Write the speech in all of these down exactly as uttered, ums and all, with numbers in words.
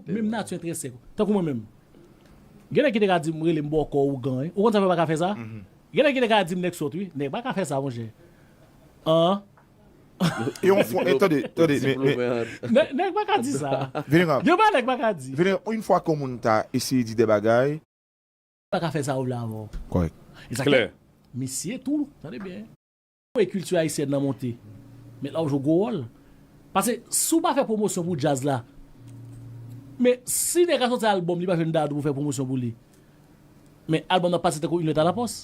Menm nati entrensèk. Tankou mwen menm. Gen nèg ki te ka di m rele m bòkò ougan, wi. Ou konn sa fè pa ka fè sa? Gen nèg ki te ka di m nèg sòt, wi. Nèg pa ka fè sa, monchè. An. E yon fwa, e tande, tande, men, men, Diplome an. Nèg nèg pa ka di sa. Venerab, Gen pa nèg pa ka di. Venerab, yon fwa ke yon moun ta eseye di de bagay, Pa ka fè sa ou vle avè w. Kòrèk. E sa k fè misye tou, tande byen. Ou wè kilti ayisyèn nan monte. Men la ou jwe gwo wòl. Paske si w pa fè pwomosyon pou djaz la, men si nèg a sòti albòm, li pa jwenn Dadou pou fè pwomosyon pou li. Men albòm nan pase tankou yon lèt a lapòs.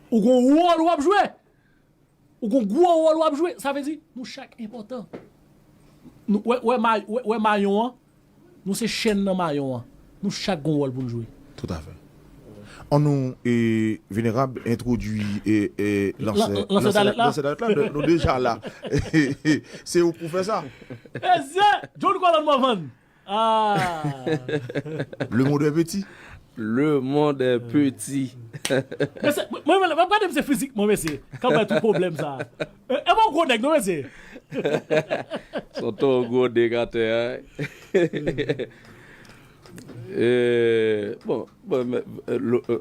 Ou gon wòl w ap jwe. Ou gon gwo wòl w ap jwe. Sa vle di, nou chak enpòtan. Nou, wè, wè, may- wè, wè mayon an, nou se chenn nan mayon an. Nou chak gon wòl pou n jwe. Tout à fait. An nou e, Venerab entwodui e, e, lansè Lan- lansè d'alèt la. Lansè d'alèt la, nou, nou deja la. Se ou pou fè sa. Mesye, John Colin Morvan. Ah. Le monde est petit. Le monde est petit. Mesye, mwen, mwen, mwen gade mesye fizikman, mesye. K ap bay tout pwoblèm sa. E e bon gwo nèg, non, mesye? Son ton gwo dek atè a. Eh, bon, bon, men, eh, lo- eh,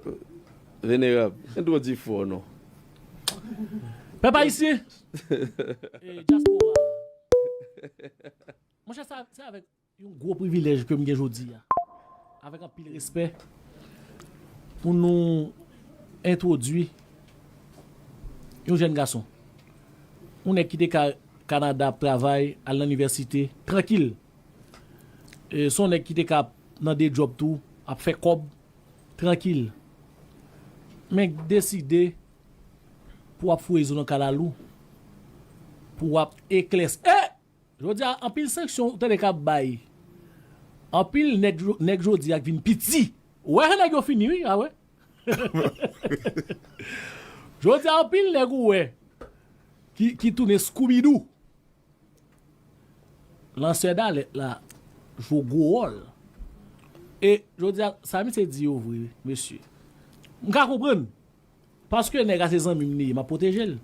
Venerab, entwodi fò non. Pèp ayisyen. E dyaspora. Monchè, sa, se avèk yon gwo privilèj ke m gen jodi a. Avèk anpil respè pou nou entwodui yon jèn gason. Yon nèg ki te ka Kanada ap travay, al nan inivèsite, trankil. E se yon nèg ki te ka nan de djòb tou, ap fè kòb, trankil. Men deside pou w ap foure zo nan kalalou, pou w ap eklèsi. E! Jodi a, anpil sanksyon ou tande k ap bay. Anpil nèg, jo- nèg jodi a k vin piti. Ou wè nèg yo fini, wi, a wè. Jodi a, anpil nèg ou wè ki, ki tounen Scooby-Doo. Lansè d'alèt la jwe gwo wòl. E jodi a, sa misye di yo vre, mesye. M ka konprann. Paske nèg a se zanmi m li ye, m ap pwoteje l.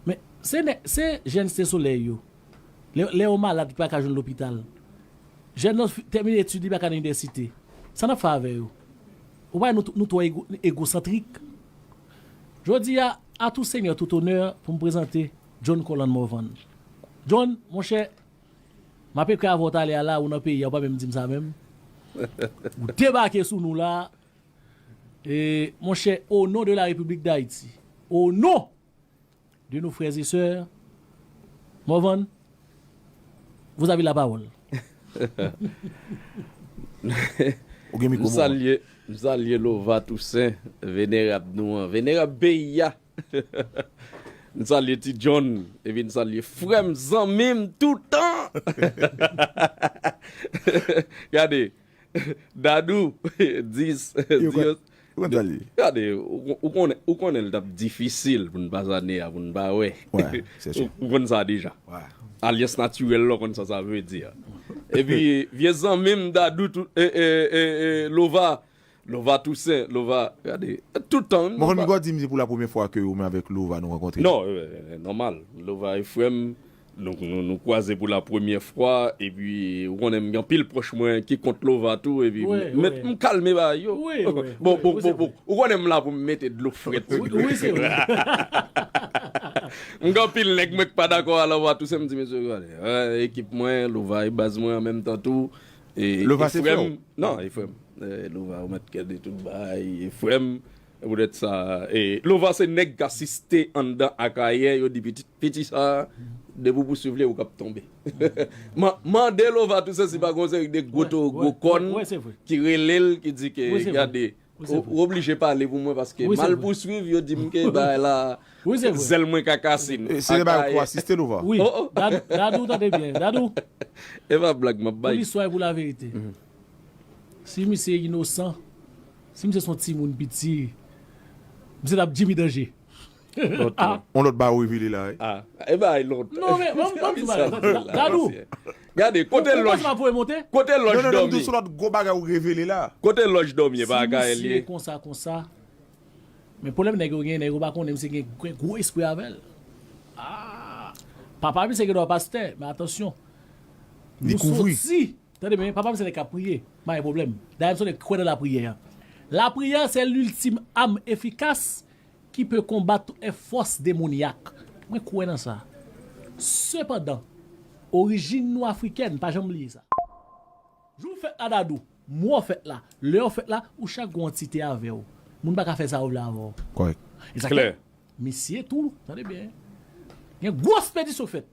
Men, se nèg, se jèn Site Solèy yo. Lè, lè yo malad, ki pa ka jwenn lopital. Jèn nan fi- tèmine etid, li pa ka nan inivèsite. Sa n ap fè avè yo? Ou pa wè nou, nou twò ego- egosantrik? Jodi a, à tout seigneur, tout honneur, pou m prezante John Colin Morvan. John, monchè, m ap ekri avè w talè a la, ou nan peyi a, ou pa menm di m sa menm. Ou debake sou nou la. E, monchè, au nom de la République d'Haïti, au nom de nos frères et sœurs, Morvan, vous avez la parole. Ou gen M mikwo mwen. Salye, m salye Lova Toussaint, venerab nou an, venerab peyi a. M salye Ti John, epi m salye frè m, zanmi m toutan. Gade, Dadou, dis, Yo dis. Ou konn sa l ye? Gade, ou, ou konnen, ou konnen l t ap difisil pou n pase ane a, pou n pa wè. Wè, se sè. Ou, ou konn sa deja. Wè. Alyans natirèl la, ou konn sa sa vle di a. Epi, vye zanmi m, Dadou, tou, e, e, e, e, Lova, Lova Toussaint, Lova, gade, tout tan. Mwen konn Migo di m se pou la premyè fwa ke ou menm avèk Lova nou rankontre. Non, e, e, nòmal. Lova e frè m, nou, nou, nou kwaze pou la premyè fwa, epi ou konnen m gen anpil pwòch mwen ki kont Lova tou, epi Wi, m, wi. m kalme bagay yo. Wi, wi, Bon, wi, bon, wi, se bon, bon. Ou konnen m la pou m mete dlo frèt. Wi, wi, se vre. M gen anpil nèg mwen k pa dakò a Lova Toussaint, m di, mesye, gade, eh, ekip mwen, Lova e baz mwen an menm tan tou. E, Lova e se frè frè m, non, e frè m. Eh, Lova, ou mèt kède tout bagay, e frè m. E poutèt sa, e Lova se nèg k asiste anndan Akayè, yo di pitit, piti sa, depi w pouswiv li, ou k ap tonbe. Man- Mande Lova Toussaint si pa gon seri de gwo to, Wè, gwo wè, kòn wè, se vre. ki rele l, ki di ke, Wi, se vre. gade, Wi, se ou vre. ou oblije pale pou mwen paske Wi, se mal vre. pouswiv, yo di m ke bagay la, Wi, se vre. zèl mwen ka kase. E, se de bagay ou asiste, Lova? Wi, Oh, oh. Dadou, Dadou, tande byen. Dadou, E pa blag, m ap pou bay. Listwa e pou laverite. Si misye inosan, si misye se yon timoun piti, misye t ap Jimmy Danje. Lòt, Ah. On lòt ba ou revele la, wi. Ah, e bay lòt. Non, men, ban m, ban m di w bagay. Dadou, Gade, kote ou lòj, panse m ap voye monte? kote lòj Non, non, non, m di dòmi? w se lòt gwo bagay ou revele la. Kote lòj dòmi e pa Si Akayè misye li ye? Konsa, konsa. Men pwoblèm nèg yo gen, nèg yo pa konnen misye gen gen gwo espri avè l. Ah! Papa misye gen dwa pastè, men atansyon. Li Nou kouvri. soti Tande byen, papa m se nèg k ap priye, m pa gen pwoblèm. Dayè, m se nèg ki kwè nan lapriyè. Lapriyè se liltim am efikas ki pe konbat tout fòs demonyak. Mwen kwè nan sa. Sepandan, orijin nou afrikèn, pa janm bliye sa. Jou fèt la, Dadou, mwa fèt la, lè w fèt la, ou chak gon antite avè w. Moun pa ka fè sa yo vle avè w. Kòrèk. E sa k fè misye tou, tande byen. Gen gwo ekspedisyon fèt.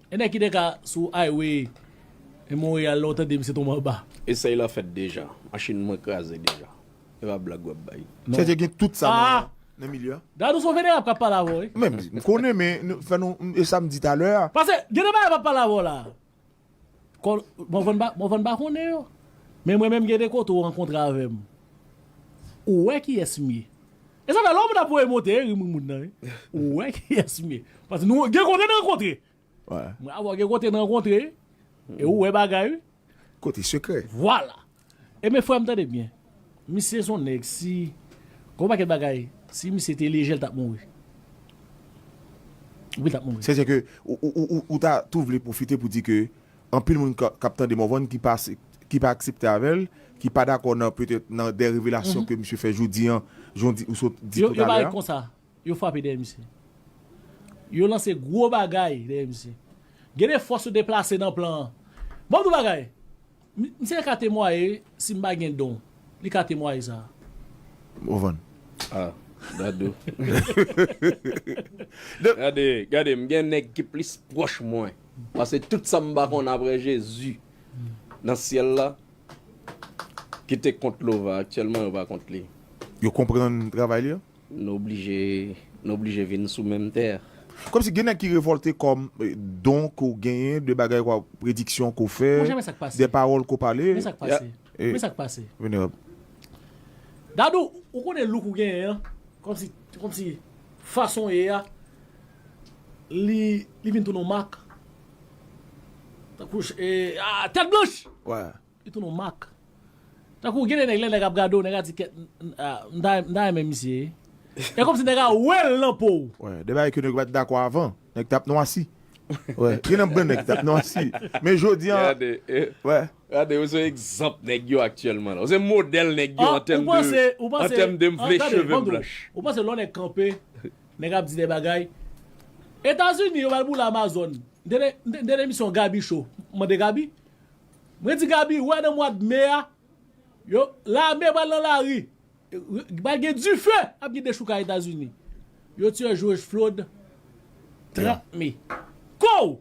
E nèg ki te ka sou highway e Monreyal, lè w tande misye tonbe anba. Esèy la fèt deja. Machin mwen kraze deja. E pa blag w ap bay. Non. Sètadi gen tout sa nan, nan milye a. Dadou se yon venerab k ap pale avè w, wi. Men, m konnen, men nou, fè nou, e sa m di talè a. Paske, gen de bagay m ap pale avè w la. Kò, Morvan pa, Morvan pa konnen yo. Men mwen menm gen de kote ou rankontre avè m. Ou wè kiyès m ye. E sa fè lè yon moun ap voye monte, ri moun moun nan, wi. Ou wè kiyès m ye. Paske nou gen kote n rankontre. Mwen avè w gen kote n rankontre. E ou wè bagay, wi. Kote sekrè. Vwala. E men frè m tande byen. Misye se yon nèg, si, gon pakèt bagay, si misye te lejè, l t ap mouri. Wi, l t ap mouri. Sètadi ke ou, ou, ou, ou, ou ta tou vle pwofite pou di ke anpil moun k, k ap tande Morvan ki pa, ki pa aksepte avè l, ki pa dakò nan, petèt, nan de revelasyon ke misye fè jodi an, jan w di, ou sot di toutalè a. Yo, yo pa ret konsa. Yo frape dèyè misye. Yo lanse gwo bagay dèyè misye. Gen de fòs yo deplase nan plan an. Bon, tout bagay. Mi-, misye ka temwaye si m pa gen don. Li ka temwaye sa. Morvan. Ah, Dadou. Gade, gade, m gen nèg ki plis pwòch mwen. Paske tout sa m pa konn apre Jezi nan syèl la, ki te kont Lova, aktyèlman yo pa kont li. Yo konprann travay li an? Nou oblije, nou oblije vin sou menm tè. Kòmsi gen nèg ki revòlte kòm, eh, don ke w genyen, de bagay ke w, prediksyon ke w fè, de pawòl ke w pale. Men sa k pase. Men sa k pase. Venerab. Dadou, ou konnen look ou genyen an, kòmsi, kòmsi fason w ye a, li, li vin tounen yon mak. Tankou, eh, ah, tèt blanch! Wi. Li tounen yon mak. Tankou gen de nèg, lè nèg ap gade w, nèg a di, "Kèt, m, ah, m ta, m ta renmen misye." E kòmsi nèg a wè l nan po w. Wi, de bagay ke nèg yo pa t dakò avan, nèg t ap nwasi. Wi, gen nan bon nèg t ap nwasi. Men jodi an, gade, eh, wi. Gade, ou se egzanp nèg yo aktyèlman la. Ou se modèl nèg yo an tèm de, an tèm de m vle cheve m blanch. Ou panse lè yon nèg kanpe, nèg ap di de bagay. Etazini, yo pral boule Amazon. M te, m te, m te nan emisyon Gaby Show. M mande Gaby. Mwen di Gaby, wè nan mwa d me a, yo, lame pral nan lari. Pral gen dife, ap gen dechoukay Etazini. Yo tiye George Floyd trant me. Kow!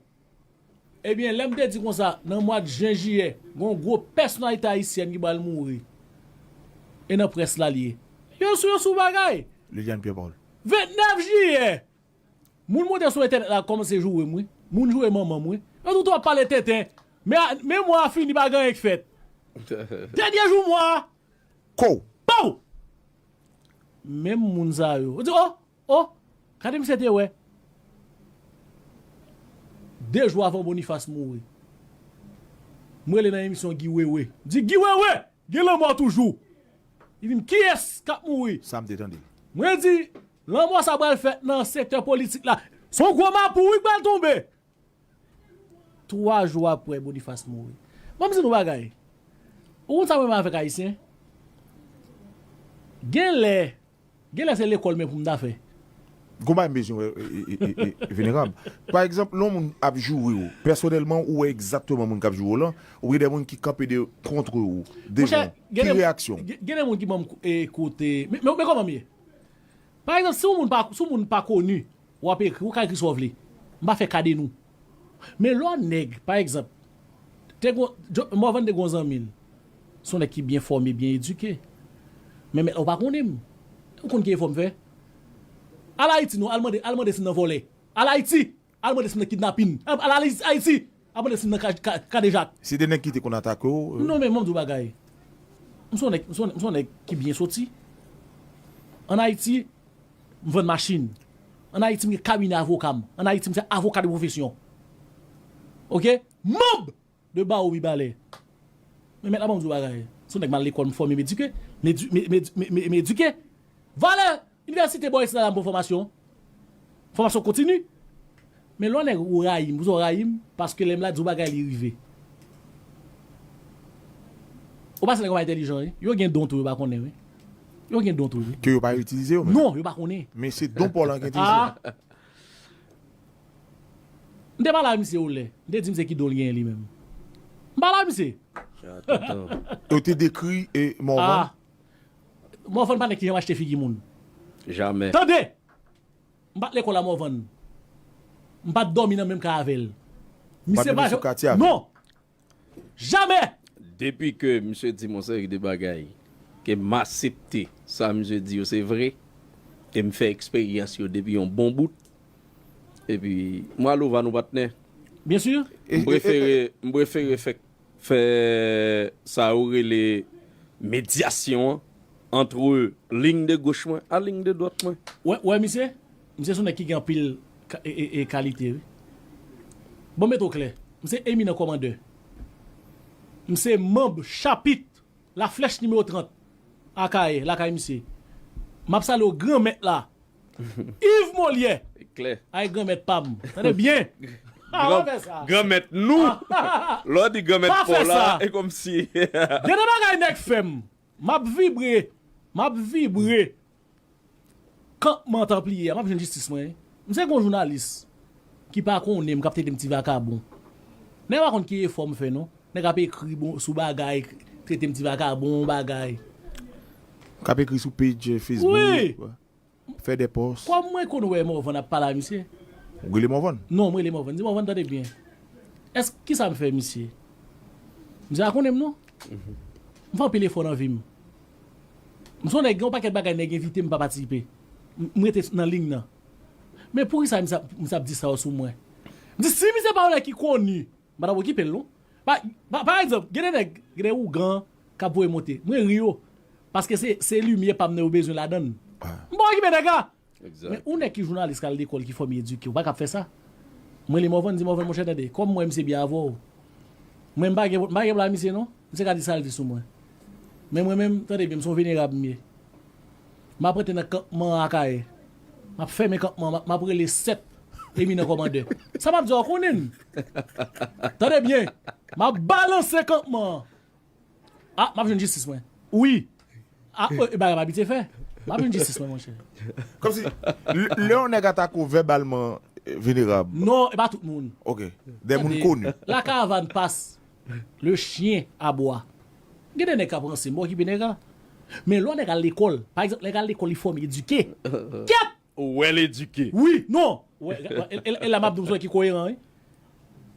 Ebyen, lè m te di konsa, nan mwa d jen, jiyè, gen yon gwo pèsonalite ayisyèn ki pral mouri. E nan près la l ye. Yo sou, yo sou bagay. Liliane Pierre Paul. Ventnèf jiyè, moun monte sou entènèt la kòmanse joure m, wi. Moun joure manman m, wi. Yo tout ap pale tenten. Men, men mwa a fini, pa gen anyen k fèt. Dènye jou mwa a. Kow! Pow! Menm moun sa yo. Ou di, oh, oh, gade misye te wè. De jou avan Boniface mouri. Mwen rele nan emisyon Guy Wewe. M di, Guy Wewe, gen lanmò toujou. Li di m, kiyès k ap mouri? Sa m te tande. Mwen di, lanmò sa pral fèt nan sektè politik la. Se yon gwo mapou, wi, k pral tonbe. Twa jou apre, Boniface mouri. Ban m di nou bagay. Ou konn sa mwen menm avèk Ayisyen? Gen lè, gen lè se lekòl men pou m ta fè. Gon bagay m bezwen wè, e, e, e, e, e, venerab. Pa egzanp, lè yon moun ap joure w, pèsonèlman, ou wè egzakteman moun k ap joure w lan, ou gen de moun ki kanpe de, kont ou, devan w. Ki reyaksyon? Gen, gen de moun ki ban m kou-, e, kote, men, men, men kòman m ye? Pa egzanp, si yon moun pa, si yon moun pa koni, w ap ekri, ou ka ekri sa w vle. M pa fè ka de nou. Men lè w nèg, pa egzanp, te gon, Jo-, Morvan te gon zanmi l. Se yon nèg ki byen fòme, byen edike. Men mèt la ou pa konnen m. Ou konn ki efò m fè? Al Ayiti non, al mande, al mande si m nan vòlè. Al Ayiti, al mande si m nan kidnapin. Al, al Ayiti, al mande si m nan ka-, ka-, kadejak. Se de nèg ki te konn atake w, euh? Non, men mwen m di w bagay. M se yon nèg, m se yon, m se yon nèg ki byen soti. Ann Ayiti, m vann machin. Ann Ayiti, m gen kabinè avoka m. Ann Ayiti, m se avoka de pwofesyon. Oke? Manm de bawo Mibalè. Men mèt la ban m di w bagay. Se yon nèg m al lekòl, m fòme, m edike. M edu-, m, m, m, m, m edike. Valè inivèsite bò isit la, la m pran fòmasyon. Fòmasyon kontini. Men lè yon nèg ou rayi m, pou sa w rayi m, paske lè m la di w bagay li rive. Ou pa se nèg yo pa entèlijan, wi. Yo gen don tou, yo pa konnen, wi. Yo gen don tou, wi. Ke yo pa itilize yo menm. Non, yo pa konnen. Men se don pa w lan ki entèlijan. Ah. M te pale a misye ou lè. M te di misye ki don l genyen li menm. M pale a misye. Yo te dekri e Morvan. Ah. Morvan pa nèg ki janm achte figi moun. Jamè. Tande! M pa t lekòl a Morvan. M pa t dòmi nan menm kay avè l. Misye pa sou katye avè l. Non! Jamè! Depi ke misye di m yon seri de bagay, ke m aksepte sa misye di yo se vre, e m fè eksperyans yo depi yon bon bout, epi mwa lova nou patnè. Byen si. M prefere, m prefere fè, fè sa yo rele medyasyon an, antre liy de goch mwen a liy de dwat mwen. Wè, wè misye? Misye se yon nèg ki gen anpil ka- e, e, e kalite, wi. Bon, mete w klè. M se eminan kòmandè. M se manb chapit Laflèch nimewo trant Akayè, lakay misye. M ap salye w granmèt la. Yves Molière. Klè. Ay granmèt pa m. Tande byen. Ah, pa fè sa. Granmèt nou. Lè w di granmèt Pa pa w fè la, sa. E kòmsi. Gen de bagay nèg fè m. M ap vibre. M ap vibre. Kanpman Tanpliye a, m ap jwenn jistis mwen. M se gon jounalis ki pa konnen m, k ap trete m ti vakabon. Nèg pa konn ki efò m fè non. Nèg ap ekri bon sou bagay, trete m ti vakabon, bagay. K ap ekri sou page Facebook. Wi. Fè de pòs. Kòm mwen konn wè Morvan ap pale a misye. Ou rele Morvan? Non, mwen rele Morvan. Di Morvan tande byen. Èske kisa m fè misye? Misye pa konnen m non. M fè anpil efò nan vi m. M se yon nèg gen yon pakèt bagay nèg envite m pa patisipe. M m rete nan liy nan. Men poukisa misye ap, misye ap di sa yo sou mwen? M di si misye pa yon nèg ki koni, m pa t ap okipe l non. Pa, pa, pa egzanp, gen de nèg, gen de ougan k ap voye monte. Mwen ri yo. Paske se, se limyè pa m nan yo bezwen ladan l. M pa okipe nèg la. Men ou nèg ki jounalis k al lekòl, ki fòme, edike, ou pa ka ap fè sa. Mwen li Morvan, di Morvan monchè tande, kòm mwen misye byen avè w. Mwen m pa gen, m pa gen pwoblèm misye non. Misye ka di sa l vle sou mwen. Men mwen menm, tande byen, m se yon venerab m ye. M ap rete nan kanpman Akayè. M ap fèmen kanpman, m ap, m ap rele sèt eminan kòmandè. Sa m ap di a, w konnen m. Tande byen. M ap balanse kanpman an. Ah, m ap jwenn jistis mwen. Wi. Ah, e bagay m abitye fè. M ap jwenn jistis mwen, monchè. Kòmsi, lè yon nèg atake w vèbalman, venerab. Non, e pa tout moun. Ok. Des moun koni. La caravane passe, le chien aboie. Gen de nèg k ap ranse m, m pa okipe nèg la. Men lè yon nèg al lekòl, pa egzanp, nèg al lekòl, li fòme, edike. Kèt! Ou wè l edike. Wi, non. Wè, e, e, e la m ap di w, m se yon nèg ki koyeran, wi.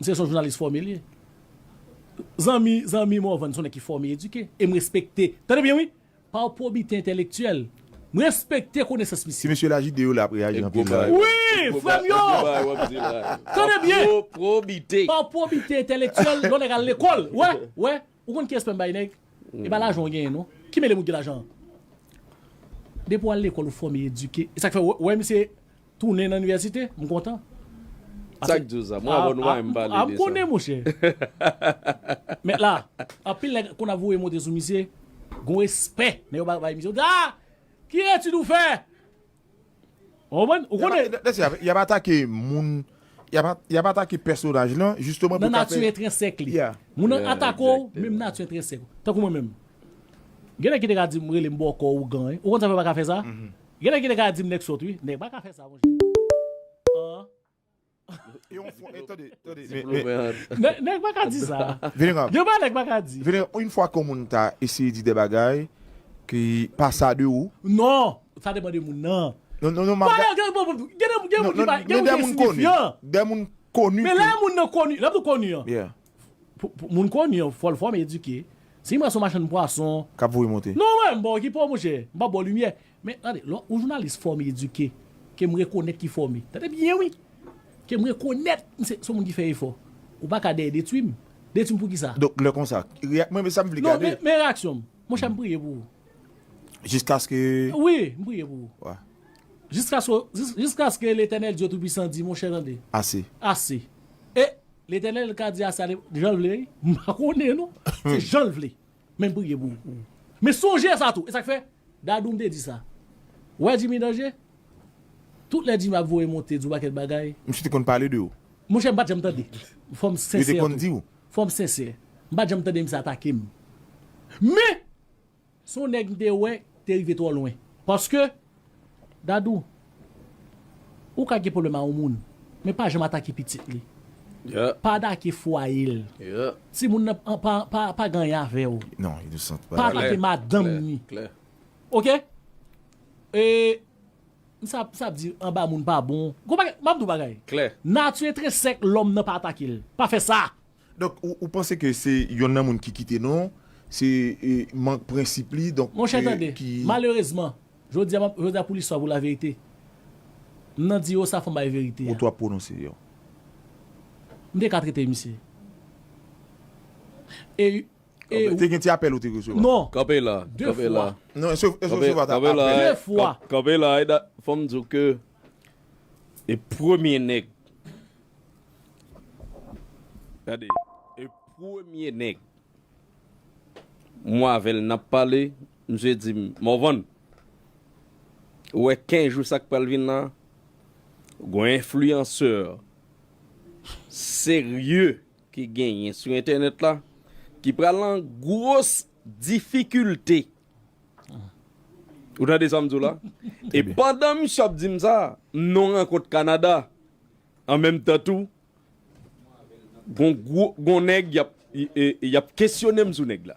M se yon jounalis fòme li ye. Zanmi, zanmi Morvan, se yon nèg ki fòme, edike. E m respekte. Tande byen, wi. Pa w pwobite entèlektyèl. M respekte konesans misye. Si mesye Lajide yo la ap reyaji anpil la. Wi, frè m yo. Tande byen. Pwobite. Pa w pwobite entèlektyèl, lè yon nèg al lekòl. Wè, wè. Ou konn kiyès pè m bay nèg? E pa lajan w genyen non. Ki mele moun ki lajan an? Depi w al lekòl, ou fòme, edike. E sa k fè, wè, wè misye tounen nan inivèsite, m kontan. Sa k di w sa? Mwen avè w nou pa menm pale de sa. M konnen, monchè. Men la, anpil nèg konn ap voye monte sou misye, gon respè nèg yo pa bay misye. Ou di, ah! Ki etid ou fè? Ou konprann? Ou konnen? Y ap atake moun, y ap, y ap atake pèsonaj lan, jisteman pou nan nati entrensèk li. Moun nan atake w, menm nati entrensèk ou. Tankou mwen menm. Gen nèg ki te ka di m rele m bòkò ougan, wi. Ou konn sa fè yo pa ka fè sa? Gen nèg ki te ka di m nèg sòt, wi. Nèg pa ka fè sa, monchè. Yon fwa, e tande, tande, men, Diplome men, an. Nèg, nèg pa ka di sa. Venerab, Gen pa nèg pa ka di. Venerab, yon fwa ke yon moun ta eseye di de bagay ki pa sa de ou. Non, sa depann de moun nan. Non, non, non, m Bon, ap gen, gen, bon, bon, gen, gen, gen non, moun ki non, pa, gen men moun de ki moun koni. ensignifyan. De moun koni. Men Ke lè moun nan koni, lè m di w koni an. Yeah. Pou, pou moun koni an, fò l fòme, edike. Si m wè se yon machann pwason, K ap voye monte. Non, mwen, m pa okipe w, monchè. M pa ba w limyè. Men, tande, lè w jounalis fòme, edike, ke m rekonèt ki fòme. Tande byen, wi. Ke m rekonèt, m se, se yon moun ki fè efò. Ou pa ka dèyè detwi m. Detwi m pou ki sa? Donk, lè konsa, reyak-, mwen, men sa m vle Non, gade. men, men reyaksyon m. Monchè, m priye pou ou. Jiskaske. Wi, m priye pou ou. Wa. Jiskaske, jis- jiskaske Letènèl Dye Toupisan di, monchè, tande. Ase. Ase. E Letènèl ka di ase ale jan l vle, wi. M pa konnen, non. Se jan l vle. Men m priye pou ou. Men sonje sa tou. E sa k fè, Dadou m te di sa. Wè Jimmy Danje? Tout lè Jimmy ap voye monte, di yon pakèt bagay. Misye te konn pale de ou. Monchè, m pa t janm tande. Fò m Yo te sensè konn tou. Di ou. Fò m sensè. M pa t janm tande misye atake m. Men, se yon nèg m te wè te rive twò lwen. Paske, Dadou, ou ka gen pwoblèm a yon moun, men pa janm atake pitit li. Pa atake fwaye l. Timoun nan pa, pa, pa gen anyen avè w. Non, inosant. Pa atake madanm li. Oke? E, m sa, m sa ap di anba moun pa bon. Gon bagay, m ap di w bagay. Nati entrensèk lòm nan pa atake l. Pa fè sa. Donk, ou, ou panse ke se yonn nan moun ki kite nou, se, e, mank prensip li, donk, Monchè, e, tande, ki malerezman, jodi a, m ap, jodi a pou listwa, pou laverite, m nan di yo sa fò m bay verite a. Ou twò pwononse yo. M te ka trete misye. E, e Te gen ti apèl ou te resevwa? Non. Kanpe la, de kanpe fwa. La. Non, èske, èske w resevwa ta apèl? De fwa. Kanpe la, e da, fò m di w ke e premye nèg. Gade, e premye nèg. Mwen avè l n ap pale, misye di m, Morvan, ou wè kenz jou sa k pral vin la, gon enfliyansè serye ki genyen sou entènèt la, ki pral an gwos difikilte. Ou tande sa m di w la? E pandan misye ap di m sa, m nan yon rankont Kanada. An menm tan tou, gon gwo, gon nèg y ap, y, e, y ap kesyone m sou nèg la.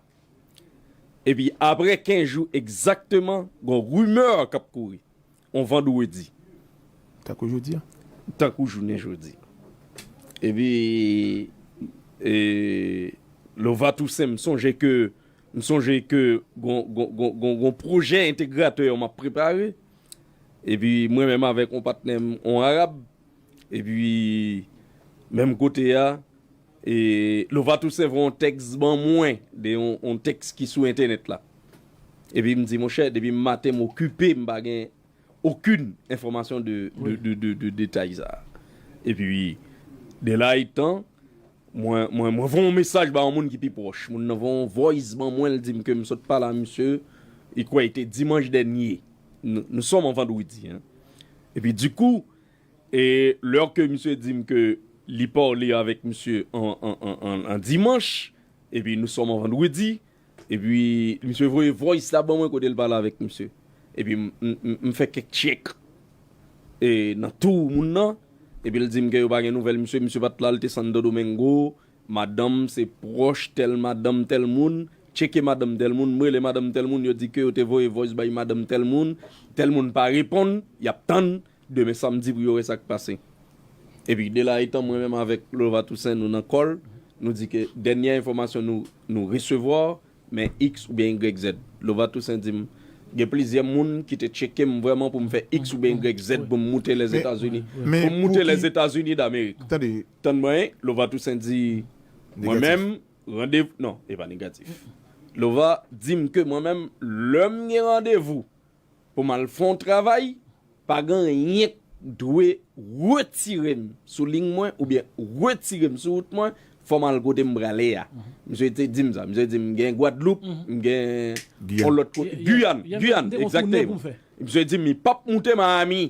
Epi apre kenz jou egzakteman, gon rimè k ap kouri. On vandredi. Tankou jodi a? Tankou jounen jodi. Epi, e, Lova Toussaint, m sonje ke, m sonje ke gon, gon, gon, gon, gon pwojè entegratè m ap prepare. Epi mwen menm avèk on patnè m, on arab. Epi menm kote a, e, Lova Toussaint voye on tèks ban mwen, de on, on tèks ki sou entènèt la. Epi m di, monchè, depi maten m okipe, m pa gen okenn enfòmasyon de, de, de, de, de detay sa. Epi, de la etan, mwen, mwen, mwen voye on mesaj ba yon moun ki pi pwòch. Moun nan voye on voice ban mwen, l di m ke m sot pale a misye, li kwè li te dimanch dènye. Nou, nous sommes en vendredi, hein. Epi, dikou, e lè ke misye di m ke li pale avèk misye an, an, an, an, an dimanch, epi nous sommes en vendredi, epi misye voye voice la ban mwen kote l pale avèk misye. Epi m, m, m, m fè kèk tchèk, e, nan tou moun nan, epi l di m ke yo pa gen nouvèl misye, misye pa t la, l te Santo Domingo, madanm se pwòch tèl madanm tèl moun, tcheke madanm tèl moun, m rele madanm tèl moun, yo di ke yo te voye voice bay madanm tèl moun, tèl moun pa reponn, y ap tann demen samdi pou yo wè sa k pase. Epi de la etan mwen menm avèk Lova Toussaint nou nan kòl, nou di ke dènyè enfòmasyon nou, nou resevwa, men X oubyen Y Z. Lova Toussaint di m, gen plizyè moun ki te tcheke m vrèman pou m fè X oubyen Y Z pou m moute Lèzetazini. Pou m moute Lèzetazini Damerik. Tande. Tann mwen, Lova Toussaint di, mwen menm, randevou, non, e pa negatif. Lova di m ke mwen menm, lè m gen randevou pou m al fè yon travay, pa gen anyen k dwe retire m sou liy mwen oubyen retire m sou wout mwen, fò m al kote m prale a. Misye te di m sa. Misye di m gen Gwadloup, m gen yon lòt kote. Giyàn, Giyàn, egzakteman. Misye di m li p ap moute Miami.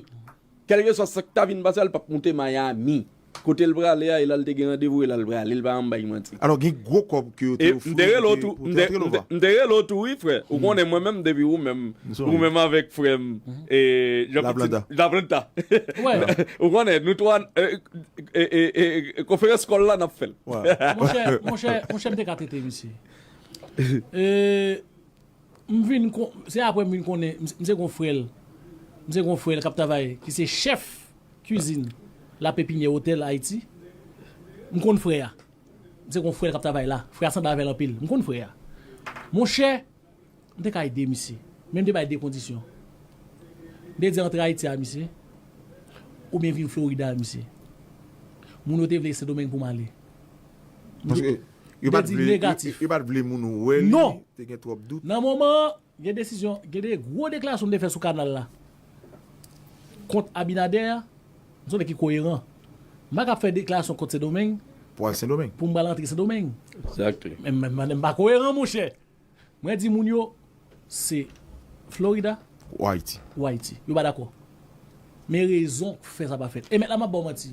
Kèlkeswa sa k ta vin pase a, li p ap moute Miami. Kote l prale a, e la l te gen randevou, e la l prale, l pa janm bay manti. Alò, gen gwo kòb ke yo te ofri w pou te antre Lova. M te rele w tou, wi, frè. Ou konnen mwen menm, depi ou menm, ou menm avèk frè m, e, Jean Petit Laplanta. Ou konnen, nou twa, e, e, e, e, konferans kòl la, n ap fè l. Monchè, monchè, monchè, m te ka trete misye. E, M vin kon, se apre m vin konnen, m, m se gon frè l. M se gon frè l k ap travay, ki se chèf kwizin La Pépinière Hotel Haïti. M konn frè a. M se gon frè l k ap travay la. Frè a sanble avè l anpil. M konn frè a. Monchè, m te ka ede misye. Men m te bay de kondisyon. M te di antre Ayiti a misye, oubyen vin Florida a misye. Moun yo te vle Sendomeng pou m ale. Paske yo pa t vle, yo, yo pa t vle moun wè li. Non. Te gen twòp dout. Nan moman an, gen desizyon, gen de gwo deklarasyon m te fè sou kanal la kont Abinader, m se yon nèg ki koyeran. M pa ka fè deklarasyon kont Sendomeng pou al Sendomeng, pou m pral antre Sendomeng. Exactly. Men, men, men, m pa koyeran, monchè. Mwen di moun yo, se Florida ou Ayiti. Ou Ayiti. Yo pa dakò. Men rezon k fè sa pa fèt. E mèt la, m ap ba w manti.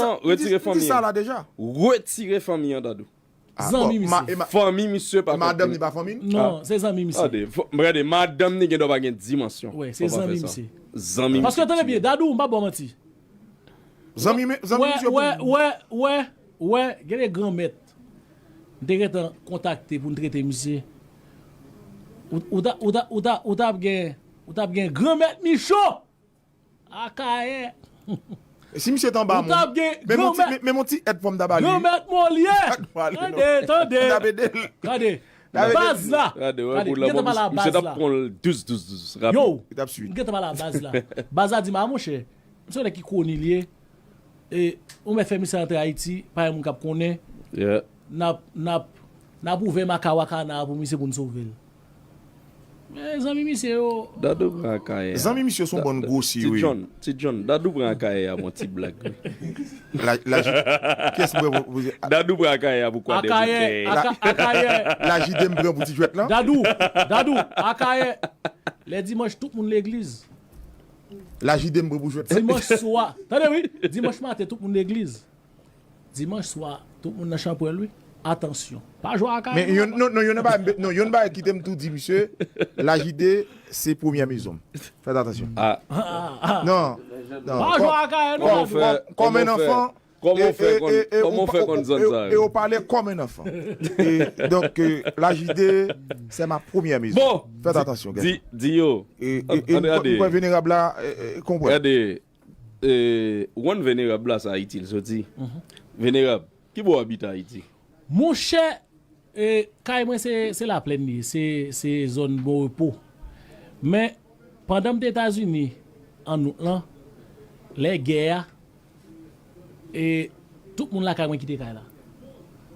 non, retire fanmi an. Retire fanmi an, Dadou. Ah, zanmi misye. Fanmi misye pa konte. Madanm li pa fanmi l? Non, se zanmi misye. Gade, madanm li gen dwa pa gen dimansyon. Wi, se zanmi misye. Zanmi misye. Paske tande byen, Dadou, m pa ba w manti. Zanmi, zanmi misye pou... Wè, wè, wè, wè, gen de granmèt. M te gentan kontakte pou n trete misye. Ou, ou ta, ou ta, ou ta, ou t ap gen, ou t ap gen granmèt Micho! Akayè. Si misye t anba moun. Men mon ti, men, men mon ti èd fò m ta ba li. Granmèt Molyè. Tande, tande. M t ap ede l. Tande. Baz la. Gade, wè, tande, pou la, misye t ap pran l douz, douz, douz, rapid. Yo, li t ap swiv. M gentan pale a baz la. Baz la di m, a monchè, misye nèg ki koni li ye. E, ou mèt fè misye antre Ayiti, pa gen moun k ap konnen. Yeah. N ap, n ap, n ap ouvè makawakana pou misye pou n sove l. Men zanmi misye yo. Dadou pran Akayè a. Zanmi misye se yon bann gwosye, wi. Ti John, Ti John, Dadou pran Akayè a pou yon ti blag, wi. La, la, kiyès m pran pou, pou... Dadou pran Akayè a pou kwa de... Akayè, Aka-, Akayè. La J D m pran pou ti jwèt lan. Dadou, Dadou, Akayè. Lè dimanch, tout moun legliz. La J D m pran pou jwèt lan. Dimanch swa. Tande, wi. Dimanch maten, tout moun legliz. Dimanch swa, tout moun nan chanpwèl, wi. Atansyon. Pa jwe Akayè, non, non, non, youn nan bagay, non, youn nan bagay, kite m tou di misye, la J D, se premyè mezon m. Fèt atansyon. Ah. Ah, ah, ah. Non, non. Pa jwe Akayè, non. Kòm, kòm, kòm en anfan, kòman w fè konn, kòman w fè konn zòn sa yo? E w pale kòm en anfan. E, donk, euh, la J D, c'est ma première maison. Bon, fèt atansyon, di, di yo. E, e, e, m kwè venerab la, e, e, konprann. Gade, e, w konn venerab la, sa Ayiti l soti. Venerab, ki bò w abite Ayiti? Monchè, e, kay mwen se, se Laplèn li ye, se, se zòn Bon Repo. Men, pandan m te Etazini, an out lan, lè gè a, e, tout moun lakay mwen kite kay la.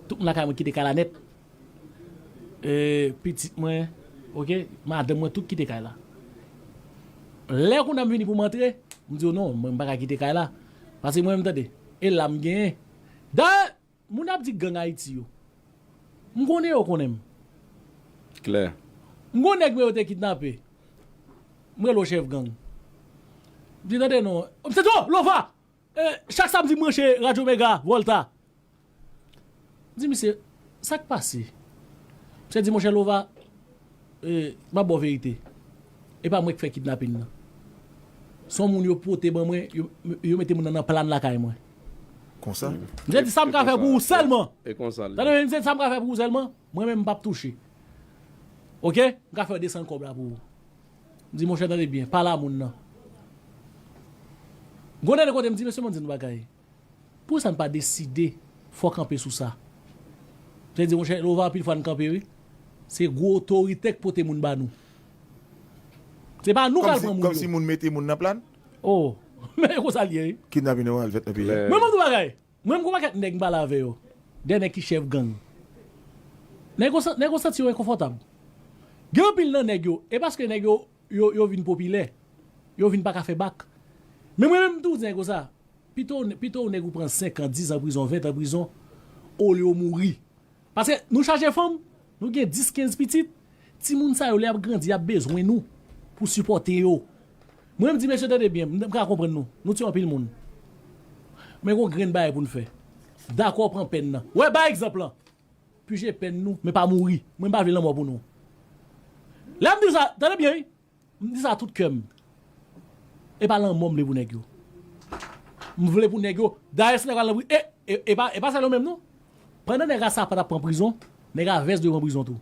Tout moun lakay mwen kite kay la nèt. E, pitit mwen, oke, madanm mwen, tout kite kay la. Lè kounye a m vini pou m antre, m di yo non, mwen m pa ka kite kay la. Paske mwen menm tande, e la m genyen. Dayè, moun ap di gang Ayiti yo, m konnen yo konnen m. Klè. M gon nèg mwen yo te kidnape. M rele w chèf gang. M di tande non. M se to, Lova! E, chak samdi m branche Radyo Mega, Volta. M di misye, sa k pase? Misye di, monchè Lova, e, m ap ba w verite. E pa mwen k fè kidnapin nan. Se yon moun yo pote ban mwen, yo, yo mete moun nan nan plàn lakay mwen. Konsa? Misye di, sa m ka fè pou ou sèlman. E konsa l ye. Tande, misye di, sa m ka fè pou ou sèlman, mwen menm m p ap touche. Oke? M ka fè w desann kòb la pou ou. M di, monchè, tande byen, pale a moun nan. Gon dènye kote m di, mesye, ban m di nou bagay. Poukisa n pa deside fò kanpe sou sa? Sa vle di, monchè, Lova, anpil fwa n kanpe, wi. Se gwo otorite k pote moun ba nou. Se pa nou k al pran moun yo. Kòmsi moun mete moun nan plàn? Oh, men e konsa l ye, wi. Kidnapin yo al fèt nan peyi a. Mwen, mwen di w bagay. Mwen, m gon pakèt nèg m pale avè yo. Dè nèg ki chèf gang. Nèg yo san-, nèg yo santi yo enkonfòtab. Gen anpil nan nèg yo, e paske nèg yo, yo, yo vin popilè. Yo vin pa ka fè bak. Men mwen menm, m toujou di nèg yo sa. Pito, pito nèg ou pran senk an, diz an prizon, ven an prizon, olye w mouri. Paske nou chaje fanm, nou gen dis, kenz pitit, timoun sa yo, lè y ap grandi, y ap bezwen nou pou sipòte yo. Mwen, m di, mesye, tande byen, m, m ka konprann nou. Nou tiye anpil moun. Men gon grenn bagay pou n fè. Dakò pran pèn nan. Wè, bay egzanp lan. Pije pèn nou, men pa mouri. Mwen, m pa vle lanmò pou nou. Lè m di sa, tande byen, wi. M di sa tout kè m. E pa lanmò m vle pou nèg yo. M vle pou nèg yo. Dayè, si nèg yo al nan pri-, e, e, e pa, e pa sèl yo menm, non. Pandan nèg a Sapat ap pran prizon, nèg a Vès dwe pran prizon tou.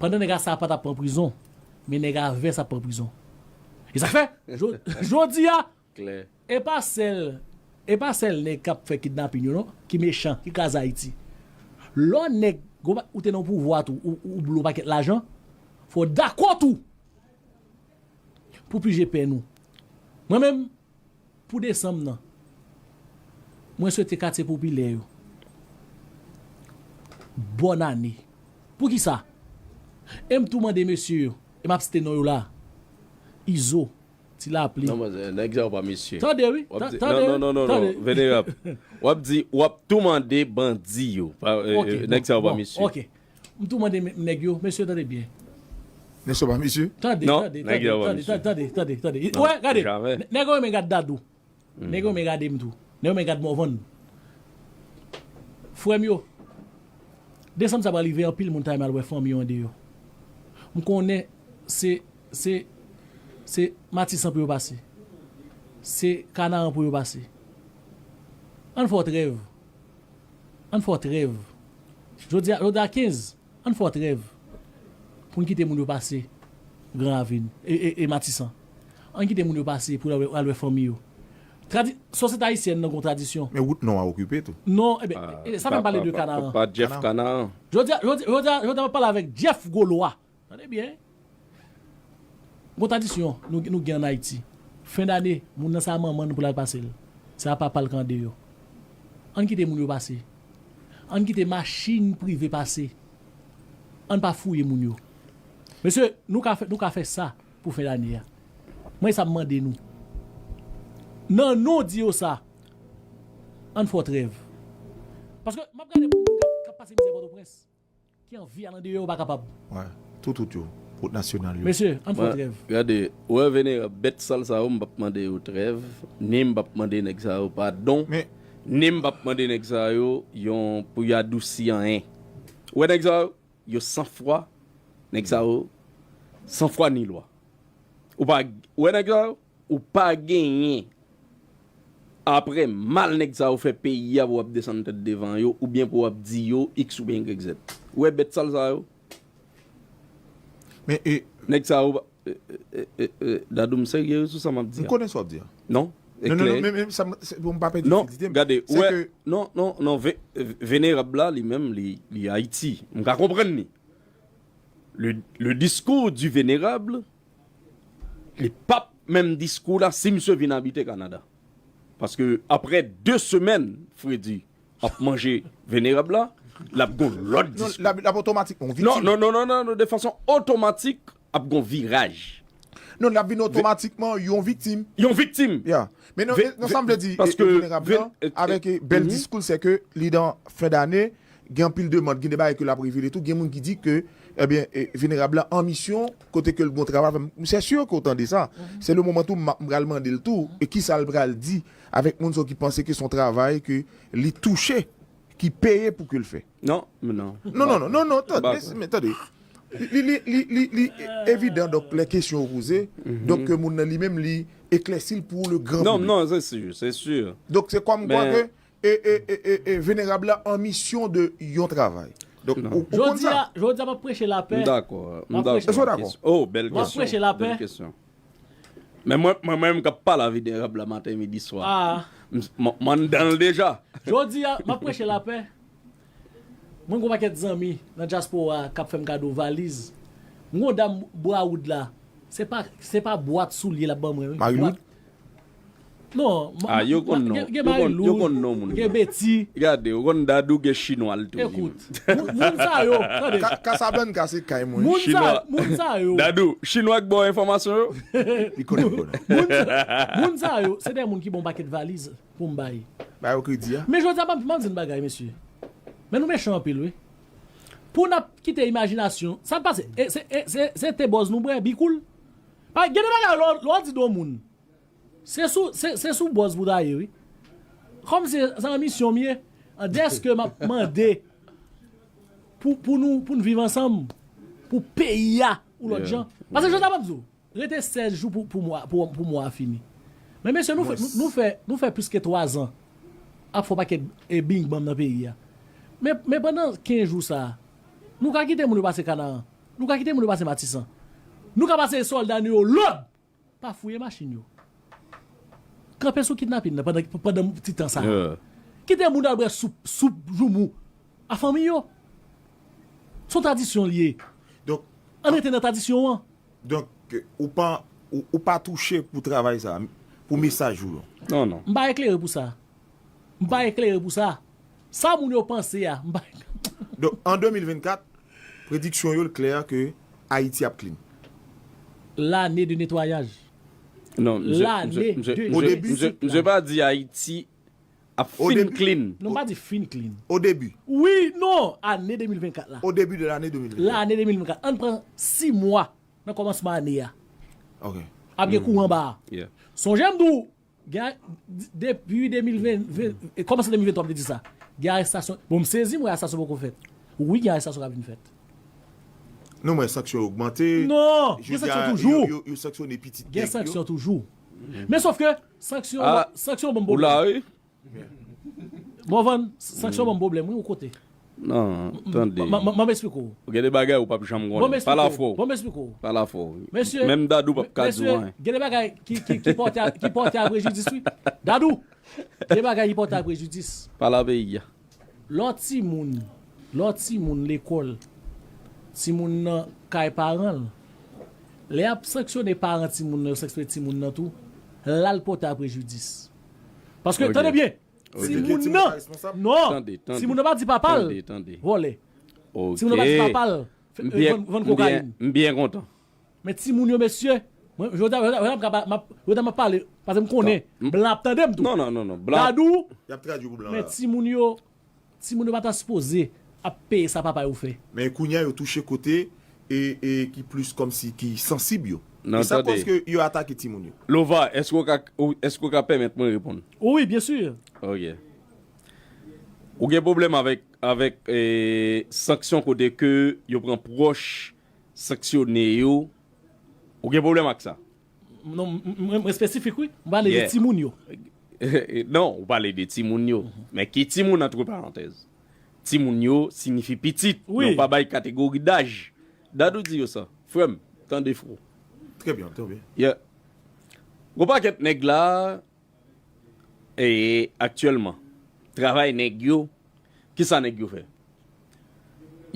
Pandan nèg a Sapat ap pran prizon, men nèg a Vès ap pran prizon. E sa k fè, jo-, jodi a, Klè. E pa sèl, e pa sèl nèg k ap fè kidnapin yo, non, ki mechan, ki kraze Ayiti. Lè w nèg, gon pa-, ou te nan pouvwa tou, ou, ou, ou blo pakèt lajan, fò w dakò tou pou pije pèn ou. Mwen menm, pou desanm nan, mwen swete katye popilè yo bòn ane. Poukisa? E m tou mande mesye yo, M ap site non yo la. Izo, Ti Lapli. Non, mwen, nèg sa yo pa mesye. Tande, wi. W ap Ta- di, Tande, non, wi. non, non, non, Tande. non, venerab. W ap di, w ap tou mande bandi yo. Pa, eh, Ok, eh, nèg sa yo pa bon, mesye. Ok. M tou mande m- nèg yo, mesye, tande byen. Nèg sa yo pa mesye. Tande, Non, tande, nèg yo pa tande, mesye. tande, tande, tande, tande. Non, Wè, gade. jamè. Nèg yo renmen gad Dadou. Nèg yo renmen gade m tou. Nèg yo renmen gad Morvan. Frè m yo, desanm sa pral rive, anpil moun ta renmen al wè fanmi yo andeyò. M konnen se, se, se Matisan pou yo pase. Se Kanaran pou yo pase. Ann fè w trèv. Ann fè w trèv. Jodi a, jodi a kenz, ann fè w trèv. Pou n kite moun yo pase Gran Ravin e, e, e Matisan. Ann kite moun yo pase pou al wè fanmi yo. Tradi, sosyete ayisyèn nan gon tradisyon. Men wout non a okipe tou. Non, e ben, e, sa fè m pale de Kanaran. Pa Jeff Kanaran. Jodi a, jodi a, jodi a, jodi a m ap pale avèk Jeff Goloa. Tande byen. Gon tradisyon nou, nou gen ann Ayiti. Fen dane, moun nan se a manman l pou l al pase l. Se a papa l k andeyò. Ann kite moun yo pase. Ann kite machin prive pase. Ann pa fouye moun yo. Mesye, nou ka fè, nou ka fè sa pou fen dane a. Mwen, sa m mande nou. Nan non di yo sa, ann fè w trèv. Paske m ap gade moun k ap, k ap pase mizè Pòtoprens. Ki anvi al andeyò yo pa kapab. Wè. Tou tout yo. Wout nasyonal yo. Mesye, ann fè w trèv. Gade, ou wè venerab, bèt sal sa yo, m p ap mande yo trèv, ni m p ap mande nèg sa yo padon, Men ni m p ap mande nèg sa yo yon pou y adousi anyen. Ou wè nèg sa yo, yo san fwa, nèg sa yo, san fwa ni lwa. Ou pa, ou wè nèg sa yo, ou pa genyen. Apre mal nèg sa yo fè peyi a pou w ap desann tèt devan yo, oubyen pou w ap di yo X oubyen Y Z. Ou wè bèt sal sa yo? Men e, Nèg sa yo, e, e, e, e, Dadou, m serye wi sou sa m ap di m a. Konnen sa w ap di a. Non? E Non, non, klè. Non, men, men sa m- se- pou m pa pèdi Non, fidelite m. Gade, Se ou wè, ke- non, non, non, ve- venerab la, li menm, li, li Ayiti. M ka konprann li. Le, le discours du vénérable, li p ap menm diskou la si misye vin abite Kanada. Paske apre de semèn, Fredi ap manje venerab la, l ap gon lòt Non, diskou. l ap l ap otomatikman yon Non, viktim. non, non, non, non, non, de fason otomatik, ap gon viraj. Non, l ap vin otomatikman yon viktim. Yon viktim. Ya. Men non, Ve- non, sa m vle di, paske e, venerab ve- lan, e- avèk e, bèl Mhm. diskou l, se ke li dan fen dane, gen anpil demann, gen de bagay ke l ap revele tou, gen moun ki di ke, ebyen, e, venerab lan an misyon, kote ke l gon travay, m se si ke w tande sa. Se le moman tou, m m pral mande l tou, e kisa l pral di avèk moun sa ki panse ke se yon travay ke li touche, ki peye pou ke l fè. Non, men non. Non, non, non, non, non, tande, Ba- men, men tande. Li, li, li, li, li evidan, donk, lè kesyon yo poze, donk, ke moun nan li menm, li eklèsi l pou le gran Non, piblik. Non, se si, se si. Donk, se kòm kwa Men- ke e, e, e, e, e venerab la an misyon de yon travay. Donk, ou, ou konn Jodi sa. A, jodi a, m ap preche lapè. M dakò, m M ap dakò. preche. Èske w dakò? Oh, bèl M ap kesyon. preche lapè. Bèl kesyon. Men mwen, mwen menm k ap pale a venerab la maten, midi, swa. Ah. M- m- M anndan l deja. Jodi a, m ap preche lapè. Mwen gon pakèt zanmi nan dyaspora k ap fè m kado valiz. M gon dam bwa woud la. Se pa, se pa bwat soulye l ap ban mwen, wi. Marie Lourdes? Non. Ah, yo konn non. Gen Yo konn- yo Marie Lourdes, konn non moun gen yo. Betty. Gade, ou konn Dadou gen chinwa l tou. Ekout, moun, moun sa yo, tande. Ka- Casablanca, se kay mwen. Moun sa, Chinwa- moun sa yo. Dadou, chinwa k ba w enfòmasyon yo? Li konnen, li konnen. Moun sa, moun sa yo, se de moun ki bon pakèt valiz pou m bay. Ba yo kredi a. Men jodi a, m ap, m ap di n bagay, mesye. Men nou mechan anpil, wi. Pou n ap kite imajinasyon, sa pase, e, se, e, se, se te bòz nou bwè, bikoul. Pa, gen de bagay, lò, lò di do moun. Se sou, se, se sou bòz pou ta ye, wi. Kòm se, se an misyon m ye, an dèske m ap mande pou, pou nou, pou n viv ansanm, pou peyi a, ou lòt jan. Paske jodi a, m ap di w, rete sèz jou pou, pou mwa, pou, pou mwa a fini. Men mesye, nou fè, nou, nou fè, nou fè plis ke twa zan ap fè pakèt e bing bang nan peyi a. Men, men pandan kenz jou sa a, nou ka kite moun yo pase Kanaran. Nou ka kite moun yo pase Matisan. Nou ka pase sòlda nou yo lòd. Pa fouye machin yo. Kanpe sou kidnapin nan pandan, pandan ti tan sa a. Kite moun al bwè soup, soup joumou a fanmi yo. Se yon tradisyon l ye. Donk, Ann rete nan tradisyon an. Donk, ou pa, ou, ou pa touche pou travay sa, pou mesaj ou yo. Non, non. M pa eklere pou sa. M pa eklere pou sa. Sa moun yo panse a, m pa Donk, an de mil vennkat, prediksyon yo l klè ke Ayiti ap clean. Lane de netwayaj. Non, msye, Lane msye, msye, de msye, jenetik msye, la. Msye pa di Ayiti ap Au fin début. Clean. Non, pa di fin Clean. Au début. Wi, non, ane de mil vennkat la. Au début de l'année deux mille vingt. Lane de mil vennkat. Ann pran sis mwa nan kòmansman ane a. Ok. Ap gen kouran ba a. Yeah. Sonje m di w, gen, depi de mil ven, ven, e kòmanse de mil venntrwa, m te di sa. Gen arestasyon. Bon, m sezi, m wè arestasyon poko fèt. Wi, gen arestasyon k ap vin fèt. Non, mwen sanksyon yo ogmante. Non, gen sanksyon toujou. Yo, yo sanksyone pitit. Gen sanksyon toujou. Men sof ke sanksyon, Ah, sanksyon ban m Ou la, pwoblèm. Wi? Bon, Van, sanksyon ban m pwoblèm, wi, ou kote. Non, tande. M- m- M ap eksplike w. Gen de bagay ou p ap janm Bon, m konnen. eksplike Pala w. Fò. Bon, m eksplike w. Pala Fò. Mesye, Menm Dadou p ap ka di w mesye, anyen. Gen de bagay ki, ki, ki pòte a, ki pòte a prejidis, wi. Dadou, gen de bagay ki pòte a prejidis. Pala peyi a. Lè w timoun, lè w timoun lekòl, timoun nan kay paran l, lè y ap sanksyone paran timoun nan, yo sanksyone timoun nan tou, la l pòte a prejidis. Paske, Ok. Tande byen, Ok. timoun Timoun nan, pa responsab. non, Tande, tande. Timoun nan pa di papa l, Tande, tande. Vòlè. Ok. Timoun nan pa di papa l, f- M byen- vann vann m byen- kokayin. M byen kontan. Men timoun yo, mesye, mwen, jodi a, jodi a, jodi a, m ka pa- m ap- jodi a, m ap pale, paske m konnen, M- blan ap tande m tou. Non, non, non, non. Blan. Dadou, Y ap tradui pou blan men la. Timoun yo, timoun yo pa ta sipoze ap peye sa papa yo fè. Men kounye a yo touche kote e, e ki plis kòmsi ki sansib yo. Non, E sa tande. Paske yo atake timoun yo. Lova, èske w ka, ou- èske w ka pèmèt mwen reponn? Wi, byen si. Ok. Ou gen pwoblèm avèk, avèk eh, sanksyon kote ke yo pran pwòch sanksyone yo? Ou gen pwoblèm ak sa? Non, m- m- mwen espesifik, wi. M pale de Yeah. Timoun yo. Non, ou pale de timoun yo. Men ki timoun, antre parantèz? Timoun yo siyifi pitit. Wi. Men ou pa bay kategori daj. Dadou di yo sa. Frè m, tande fò. Trè byen, trè byen. Yeah. Gwo pakèt nèg la, e aktyèlman, travay nèg yo, kisa nèg yo fè?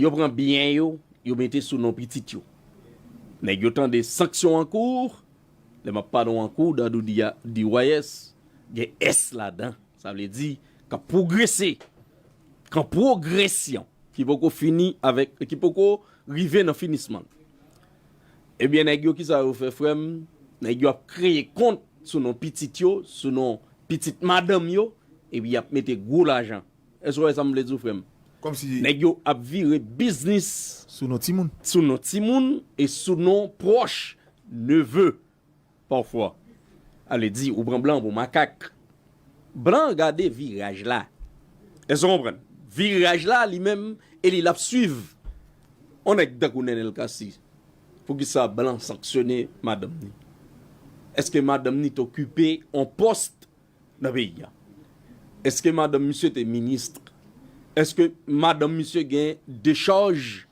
Yo pran byen yo, yo mete sou non pitit yo. Nèg yo tande sanksyon an kou, lè m ap pale w an kou, Dadou di, a- di Y S, gen S ladan. Sa vle di, k ap pwogrese, k an pwogresyon, ki poko fini avèk, ki poko rive nan finisman l. Ebyen, nèg yo, kisa yo fè, frè m? Nèg yo ap kreye kont sou non pitit yo, sou non pitit madanm yo, epi y ap mete gwo lajan. Èske w wè sa m vle di w, frè m? Kòmsi Nèg yo ap vire biznis sou non timoun. sou non timoun e sou non pwòch, neve, pafwa. Ale di, ou pran blan pou makak. Blan gade viraj la. Èske w konprann? Viraj la, li menm, e li l ap swiv. On nèg tankou Nenel Cassy, poukisa blan sanksyone madanm ni? Èske madanm ni t okipe on pòs nan peyi a? Èske madanm misye te minis? Èske madanm misye gen dechaj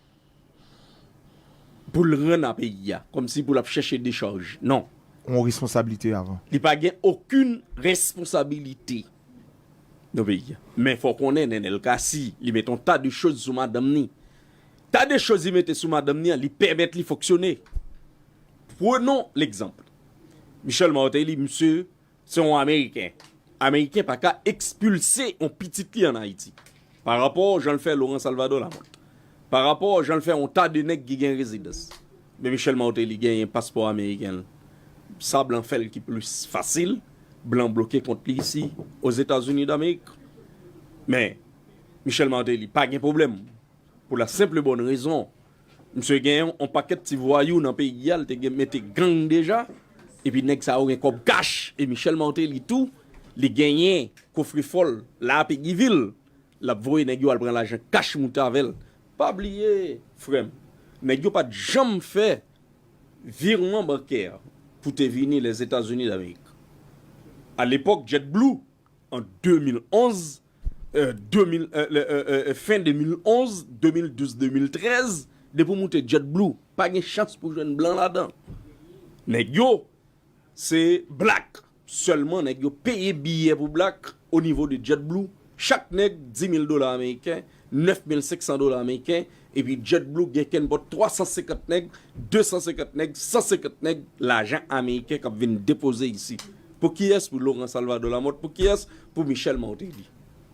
pou l rann a peyi a? Kòmsi pou l ap chèche dechaj? Non. On responsablite avan. Li pa gen okenn responsabilite nan peyi a. Men fò konnen, Nenel Cassy, li mete yon ta de choz sou madanm ni. Ta de choz li mete sou madanm ni an, li pèmèt li fonksyone. Prenons l'exemple. Michel Martelly, misye, se yon Ameriken. Ameriken pa ka ekspilse yon pitit li ann Ayiti. Pa rapò jan l fè Laurent Salvador Lamothe. Pa rapò jan l fè yon ta de nèg ki gen rezidans. Men Michel Martelly genyen paspò ameriken l. Sa blan fè l ki plis fasil, blan bloke kont li isi, Ozetazini Damerik. Men, Michel Martelly pa gen pwoblèm. Pou la senp bòn rezon, misye gen yon pakèt ti vwayou nan peyi a, l te gen mete gang deja, epi nèg sa yo gen kòb kach, e Michel Martelly tou, li genyen kofrefò l, la Pegivil, l ap voye nèg yo al pran lajan kach moute avè l. Pa bliye, frè m, nèg yo pa t janm fè virman bankè pou te vini Lèzetazini Damerik. Alepòk, JetBlue, an de mil onz, euh, de mil, euh, le- euh, euh, fen de mil onz, de mil douz, de mil trèz, depi w moute JetBlue, pa gen chans pou jwenn blan ladan. Nèg yo, se black. Sèlman nèg yo peye biyè pou black o nivo de JetBlue. Chak nèg, di mil dola ameriken, nèf mil senk san dola ameriken, epi JetBlue gen kenpòt twa san senkant nèg, de san senkant nèg, san senkant nèg, lajan ameriken k ap vin depoze isi. Pou kiyès? Pou Laurent Salvador Lamothe. Pou kiyès? Pou Michel Martelly.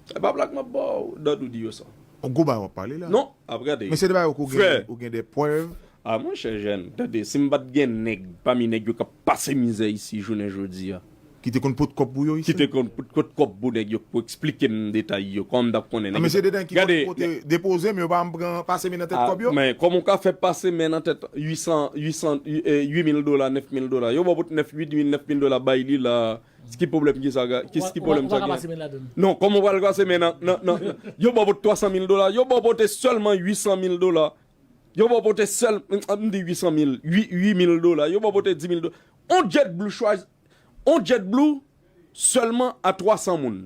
E pa blag m ap ba w, Dadou di yo sa. On gwo bagay w ap pale la. Non, ap gade. Men se de bagay ou Frè. gen, ou gen de prèv. A, monchè, jèn, tande, si m pa t gen nèg pami nèg yo k ap pase mizè isi jounen jodi a, ki te konn pot kòb pou yo isi? Ki te konn pot, pot kòb pou nèg yo, pou eksplike m detay yo, kòman m t ap konnen nèg yo. Mesye Dedan ki konn pote depoze, men yo pa janm pran pase men nan tèt kòb yo. Men kòman w ka fè pase men nan tèt uit san, uit san, uit mil dola, nèf mil dola? Yo ba w pot nèf, uit mil, nèf mil dola, bay li la. Ki pwoblèm ki sa, ki, ki pwoblèm sa gen? Non, kòman w pral pase men ladan? Non, yo ba w pot twa san mil dola, yo ba w pote sèlman uit san mil dola. Yo ba w pote sèl, m di uit san mil, uit, uit mil dola, yo ba w pote di mil dola. On JetBlue chwazi, on JetBlue sèlman a twa san moun.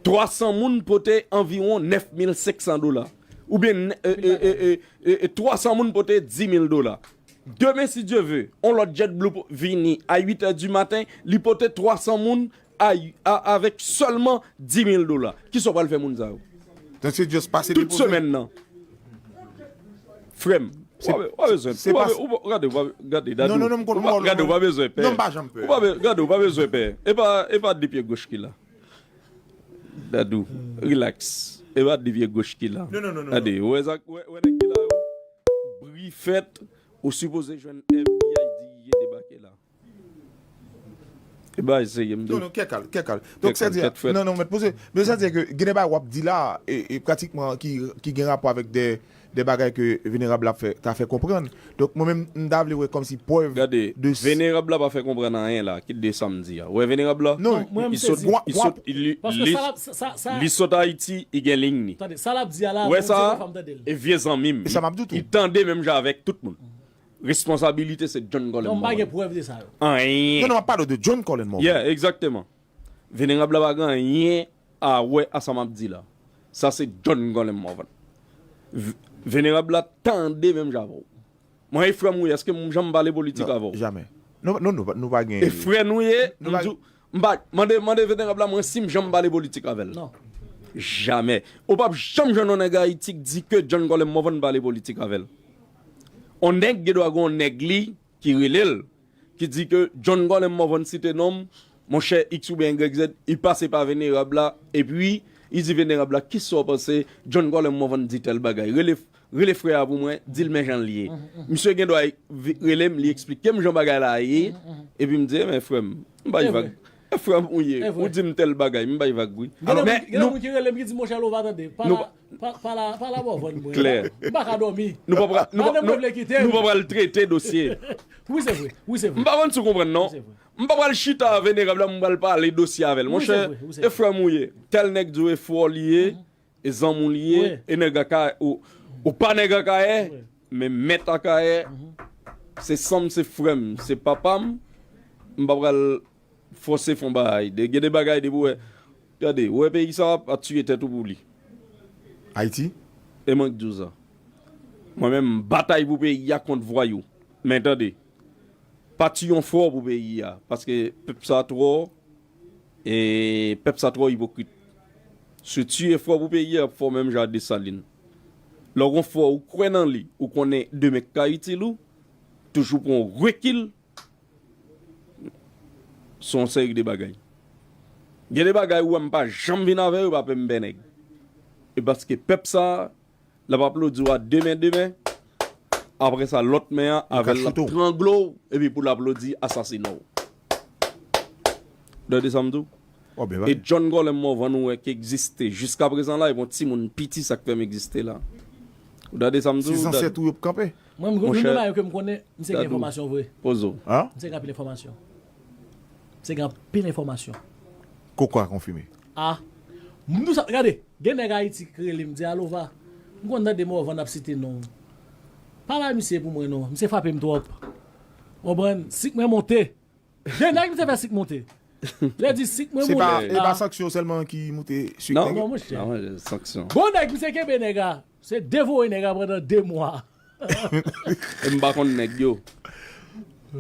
Twa san moun pote anviwon nèf mil senk san dola. Oubyen, e, e, e, e, e, e, twa san moun pote di mil dola. Demen, si Dye ve, on lòt JetBlue po-, vini a uit è di maten, li pote twa san moun a, a, avèk sèlman di mil dola. Kisa w pral fè moun sa yo? Donk se just pase depoze. Tout semèn nan. Frè m, w pa be-, w pa bezwen, w pa be-, w pa, gade, w pa, gade, Dadou, non, non, non, m konn, m konn, gade, w pa bezwen pè. Non, m pa janm pè. W pa be-, gade, w pa bezwen pè. E pa, e pa de pye goch ki la. Dadou, relax. E pa de pye goch ki la. Non, non, non, non. Gade, w wè sa, w wè, w wè nèg ki la yo? Bri fèt, ou sipoze jwenn FBI di ye debake la. E ba eseye m tou. Non, non, kè kal, kè kal. Donk, sèdi a, non, non, mèt poze. Men sèdi ke gen de bagay w ap di la, e, e pratikman ki, ki gen rapò avèk de, de bagay ke Venerab la ap fè, ta fè konprann. Donk, mwen menm, m ta vle wè kòmsi prèv de. Gade, Venerab la pa fè konprann anyen la, kit de sa m di a. Ou wè Venerab la? Non, li sot, li sot, li, li, li sot Ayiti, li gen liy li. Ou wè sa? E vye zanmi m. Li tande menm jan avèk tout moun. Responsabilite se John Gollum Morvan. Non, m pa gen prèv de sa yo. Anyen. Non, non, m ap pale de John Gollum Morvan. Yeah, egzakteman. Venerab la pa gen anyen a wè a sa m ap di la. Sa se John Gollum Morvan. V-, Venerab la tande menm jan avè w. Mwen e frè m ou ye, èske m janm pale politik avè w? Non, jamè. Non, non, nou, nou pa gen. E frè nou ye, m di w, m pa, mande, mande Venerab la, mwen si m janm pale politik avè l. Non. Jamè. Ou p ap janm jwenn yon nèg Ayiti ki di ke John Gollum Morvan pale politik avè l. On nèg gen dwa gen on nèg li ki rele l, ki di ke John Gollum Morvan site non m, monchè X oubyen Y Z, li pase pa Venerab la, epi li di Venerab la, kisa w panse John Gollum Morvan di tèl bagay? Rele, rele frè a pou mwen, di l men jan l ye. Misye gen dwa vi-, rele m, li eksplike m jan bagay la ye, epi m di, men frè m, m bay vag. E frè m ou ye, ou di m tèl bagay, m bay vag wi. Gen de moun, gen de moun ki rele m ki di, monchè Lova, tande, pa la, pa, pa la, pa la Morvan mwen. Klè. M pa ka dòmi. Nou pa pral, nou pa, nou, nou pa pral trete dosye. Wi, se vre. Wi, se vre. M pa konn si w konprann non. Wi, se vre. M pa pral chita a Venerab la, m pral pale dosye avè l. Wi, se vre, wi, se vre. Monchè, e frè m ou ye. Tèl nèg di w e frè w li ye, e zanmi w li ye, e nèg Akayè, ou, ou pa nèg Akayè, men mèt Akayè, se san m, se frè m, se papa m, m pa pral fòse fè on bagay. De, gen de bagay depi w wè, gade, w wè peyi sa a, pa tiye tèt ou pou li. Ayiti? E mwen k di w sa. Mwen menm, m batay pou peyi a kont vwayou. Men tande, pa tiye on frè w pou peyi a, paske pèp sa twò, e pèp sa twò ipokrit. Si w tiye frè w pou peyi a, y ap fè w menm jan a Desalin. Lè w gon frè w, ou kwè nan li, ou konnen demen k ka itil ou, toujou pran on rekil, se yon seri de bagay. Gen de bagay ou wè m pa janm vin avè yo, pa pè m pè nèg. E paske pèp sa a, l ap aplodi w a de men, de men, apre sa, lòt men an, avè l, l ap trangle w, epi pou l aplodi asasina w. Tande sa m di w? E John Gollum Morvan ou wè ki egziste jiska prezan la, e bon timoun piti sa k fè m egziste la. Ou tande sa m di w? Se zansèt ou yo k kanpe. Mwen, m, youn nan bagay ke m konnen, misye gen enfòmasyon vre. Poze w. Misye gen anpil enfòmasyon. Misye gen anpil enfòmasyon. Koko a konfime. A. M di w sa, gade, gen nèg Ayiti ki rele m, di, Alova, m konn tande Morvan ap site non w. Pale a misye pou mwen non. Misye frape m twòp. Konprann? Sik mwen monte. Gen nèg misye fè sik monte. Lè di sik mwen monte. Se pa, e pa sanksyon sèlman ki moute sik nèg yo? Non, monchè. Non, sanksyon. Gon nèg misye kenbe nèg la. Se devore nèg la pandan de mwa. E m pa konn nèg yo.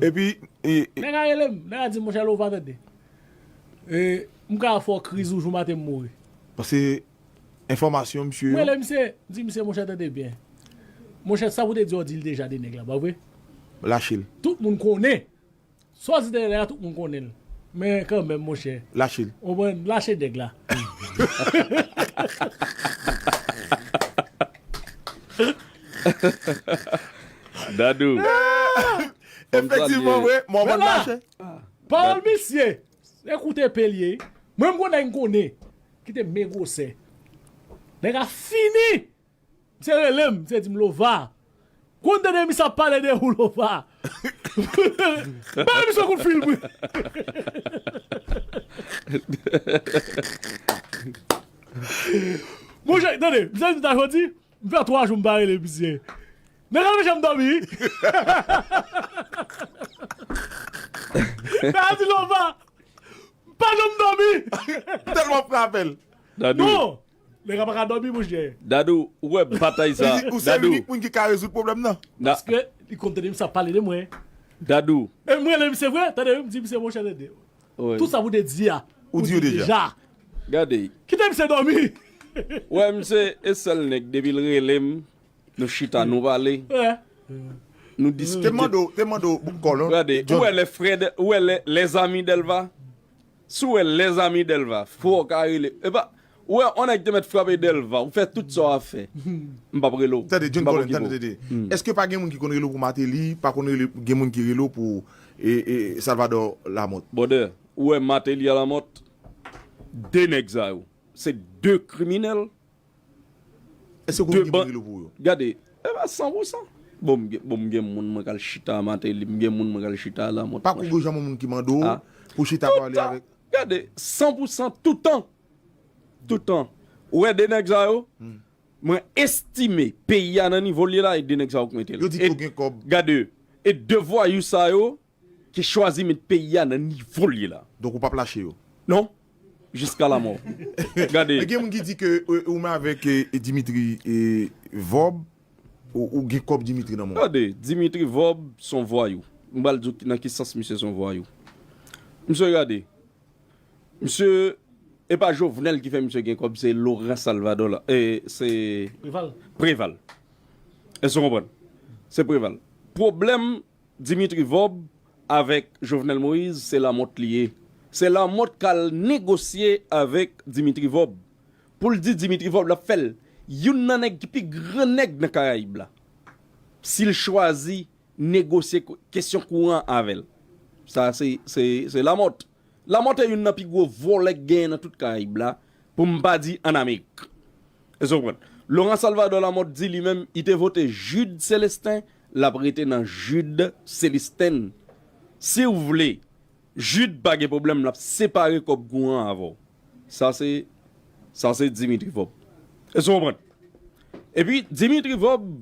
Epi, e, e nèg la rele m, nèg la di m, monchè Lova, tande. E, m ka fè w kriz yon jou maten m mouri. Paske enfòmasyon misye yo. M rele misye, m di misye, monchè, tande byen. Monchè, sa pou te di w, di l deja de nèg la, pa vre? Lache l. Tout moun konnen. Sa w di tande la, tout moun konnen l. Men kanmenm, monchè. Lache l. Ou konprann? Lache nèg la. Dadou. Efektivman, vre, mò mòn mache. Pawòl misye, se koute pe l ye. Mwen, m konnen, m konnen. Kite m men gwosè. Nèg a fini. Misye rele m, misye di m Lova. Konn tande misye ap pale de ou Lova. Ba misye kout fil bri. Monchè, tande, misye di ta jodi, m fè twa jou m pa rele misye. Nèg la pa janm dòmi. Nèg la di Lova, m pa janm dòmi. Tèlman frape l. Dadou. Non, nèg la pa ka dòmi, monchè. Dadou, ou wè batay sa. Ou se Dadou. Inik moun ki ka rezoud pwoblèm nan. Da- Paske li konn tande misye ap pale de mwen. Dadou. E mwen, lè misye vre, tande, m di misye, monchè, tande. Wi. Tout sa pou te di a. Ou di yo deja. Gade. Kite misye dòmi. Wè, misye, e sèl nèg depi l rele m, nou chita, nou pale. Wè. Nou Te diskite. mande w, te mande w bout kòl. Gade, ou wè lè frè, de- ou wè lè, lèzami Dèlva? Si w wè lèzami Dèlva, fò w ka rele. Epa, ou wè, on nèg te mèt frape Dèlva, ou fè tout sa w ap fè. M p ap rele w. Tande, John M p ap Colin, okipe tande, w. tande. Èske pa gen moun ki konn rele w pou Martelly, pa konn rele, gen moun ki rele w pou e, e, Salvador Lamothe? Brother, ou wè Martelly a Lamothe, de nèg sa yo. Se de kriminèl. Èske w konn De gen ban- moun rele w pou yo? Gade, e pa san pou san. Bon, m gen, bon, m gen moun mwen k al chita a Martelly, m gen moun mwen k al chita a Lamothe. Pa kou gwo janm moun ki mande w Ah. pou chita pale avèk. Gade, san pou san, toutan. Toutan. Ou wè de nèg sa yo? Mwen estime peyi a nan nivo l ye la, e de nèg sa yo k mete l. Yo di E- yo gen kòb. Gade, e de vwayou sa yo ki chwazi met peyi a nan nivo l ye la. Donk ou p ap lache yo. Non, jiska lamò. Gade. Men gen moun ki di ke e, ou menm avèk e, e Dimitri e, Vorbe, ou, ou gen kòb Dimitri nan men w. Gade, Dimitri Vorbe se yon vwayou. M pral di w nan ki sans misye se yon vwayou. Misye gade. Misye, e pa Jovenel ki fè misye gen kòb, se Laurent Salvador la. E se Preval. Preval. Èske w konprann? Se Preval. Pwoblèm Dimitri Vorbe avèk Jovenel Moïse, se Lamothe li ye. Se Lamothe k al negosye avèk Dimitri Vorbe. Pou l di Dimitri Vorbe l ap fè l youn nan nèg ki pi gran nèg nan Karayib la. Si l chwazi negosye kou- kesyon kouran avè l. Sa se, se, se Lamothe. Lamothe e youn nan pi gwo vòlè k genyen nan tout Karayib la, pou m pa di ann Amerik. Èske w konprann? Laurent Salvador Lamothe di li menm, li te vote Jude Célestin, l ap rete nan Jude Célestin. Si w vle, Jude pa gen pwoblèm, l ap separe kòb kouran avè w. Sa se, sa se Dimitri Vorbe. Èske w konprann? Epi, Dimitri Vorbe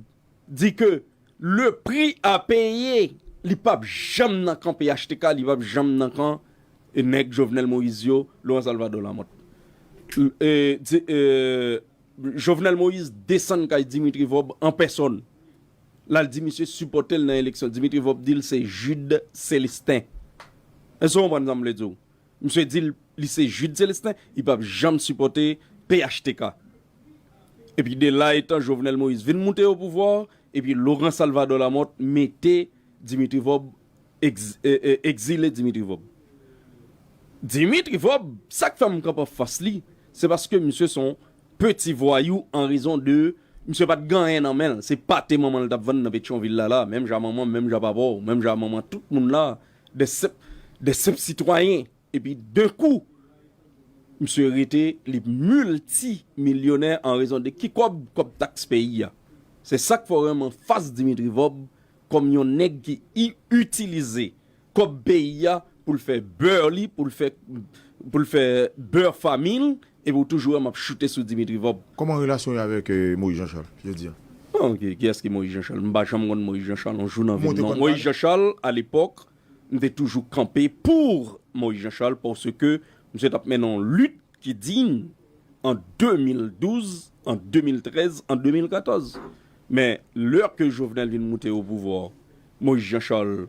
di ke le prix à payer, li p ap janm nan kan P H T K, li p ap janm nan kan e nèg Jovenel Moïse yo, Laurent Salvador Lamothe. E, di, e, Jovenel Moïse desann kay Dimitri Vorbe an pèsòn. L al di misye sipòte l nan eleksyon. Dimitri Vorbe di l se Jude Célestin. Èske w konprann sa m vle di w? Misye di l, li se Jude Célestin, li p ap janm sipòte P H T K. Epi de la etan Jovenel Moïse vin moute o pouvwa, epi Laurent Salvador Lamothe mete Dimitri Vorbe, egz- e- e- egzile Dimitri Vorbe. Dimitri Vorbe, sa k fè m kanpe anfas li, se paske misye se yon peti vwayou an rezon de misye pa t gen anyen nan men l. Se pate manman l t ap vann nan Petyonvil la la, menm jan manman m, menm jan papa w, menm jan manman tout moun la, de senp, de senp sitwayen. Epi, de kou, misye rete, li miltimilyonè an rezon de ki kòb? Kòb taks peyi a. Se sa k fè w wè m anfas Dimitri Vorbe kòm yon nèg ki i- itilize kòb peyi a pou l fè bè li, pou l fè, pou l fè bè fanmi l, epi w toujou wè m ap choute sou Dimitri Vorbe. Kòman relasyon w avèk e, Moïse Jean Charles, jodi a? Bon, ok, kiyès ki Moïse Jean Charles? M pa janm konn Moïse Jean Charles, yon jou nan vi Ou m, te non. konn Moïse pale? Jean Charles, alepòk, m te toujou kanpe pou Moïse Jean Charles, paske misye t ap mennen yon lit ki diy an de mil douz, an de mil trèz, an de mil katòz. Men, lè ke Jovenel vin moute o pouvwa, Moïse Jean Charles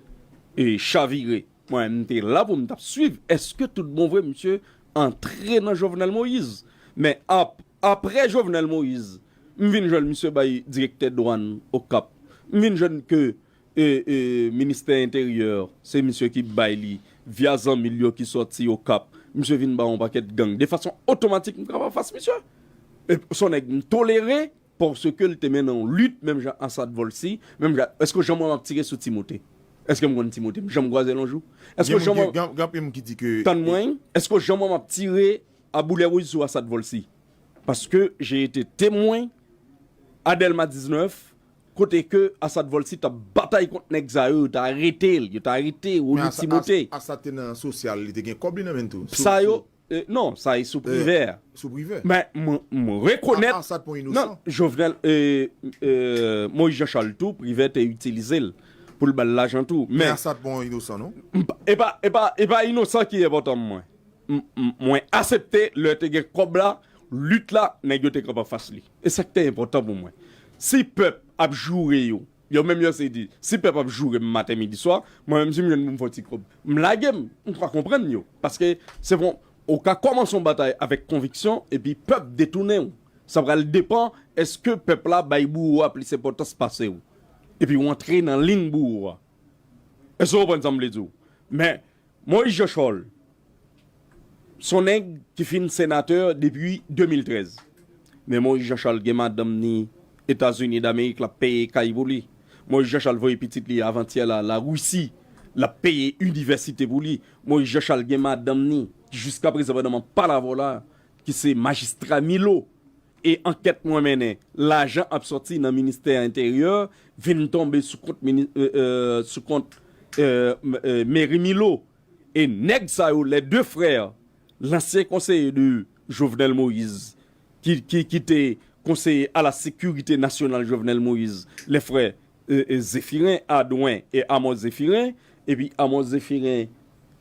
e chavire. Mwen, m te la pou m t ap swiv. Èske tout bon vre misye antre nan Jovenel Moïse? Men ap, apre Jovenel Moïse, m vin jwenn misye bay direktè dwàn Okap. M vin jwenn ke e, e, ministè enteryè, se misye ki bay li, via zanmi l yo ki sòti Okap. Misye vin ba yon pakèt gang. De fason otomatik, m kanpe anfas misye. E, se yon nèg m tolere, paske l te mennen yon lit menm jan Assad Volcy, menm jan, èske w janm wè m ap tire sou Timote? Èske m konn Timote? M janm kwaze l yon jou? Èske w janm wè, gen, gen anpil moun ki di ke tann mwen, èske w janm wè m ap tire a boulè wouj sou Assad Volcy? Paske j'ai été témoin a Dèlma diznèf, kote ke Assad Volcy t ap batay kont nèg sa yo, yo ta arete l, yo ta arete Rony Timote. Assad te nan sosyal, li te gen kòb li nan men l tou. Sa yo, eh, non, sa e sou Privè. Sou Privè. Men mwen, mwen rekonèt, Assad pa yon inosan, non, Jovenel, eh, eh, Moïse Jean Charles tou, Privè te itilize l pou l ba l lajan tou. Men Assad pa yon inosan, non? E pa, e pa, e pa inosan ki enpòtan pou mwen. M- m- mwen aksepte lè te gen kòb la, lit la, nèg yo te kanpe anfas li. E sa k te enpòtan pou mwen. Si pèp ap joure yo, yo menm yo se di, si pèp ap joure m maten, midi, swa, mwen menm si m jwenn pou m fè yon ti kòb, m lage m, m pa konprann yo. Paske se bon, ou ka kòmanse yon batay avèk konviksyon, epi pèp detounen w. Sa pral depann, èske pèp la bay bouro a plis enpòtans pase w? Epi w antre nan liy bouro a. Èske w konprann sa m vle di w? Men, Moïse Jean Charles, se yon nèg ki fin senatè depi de mil trèz. Men Moïse Jean Charles gen madanm ni Etazini Damerik, l ap peye kay pou li. Moïse Jean Charles voye pitit li avantyè la Larisi, l ap peye inivèsite pou li. Moïse Jean Charles gen madanm ni, jiskaprezan pandan m ap pale avè w la, ki se majistra Milo. E ankèt mwen mennen, lajan ap sòti nan ministè enteryè, vin tonbe sou kont mini- euh, euh, sou kont, euh, m- euh, meri Milo. E nèg sa yo, les deux frères, l'ancien conseiller de Jovenel Moïse, ki, ki, ki te konseye à la sécurité nationale Jovenel Moïse, les frères, euh, euh, Zéphirin Adouin et Amos Zéphirin, epi Amos Zéphirin,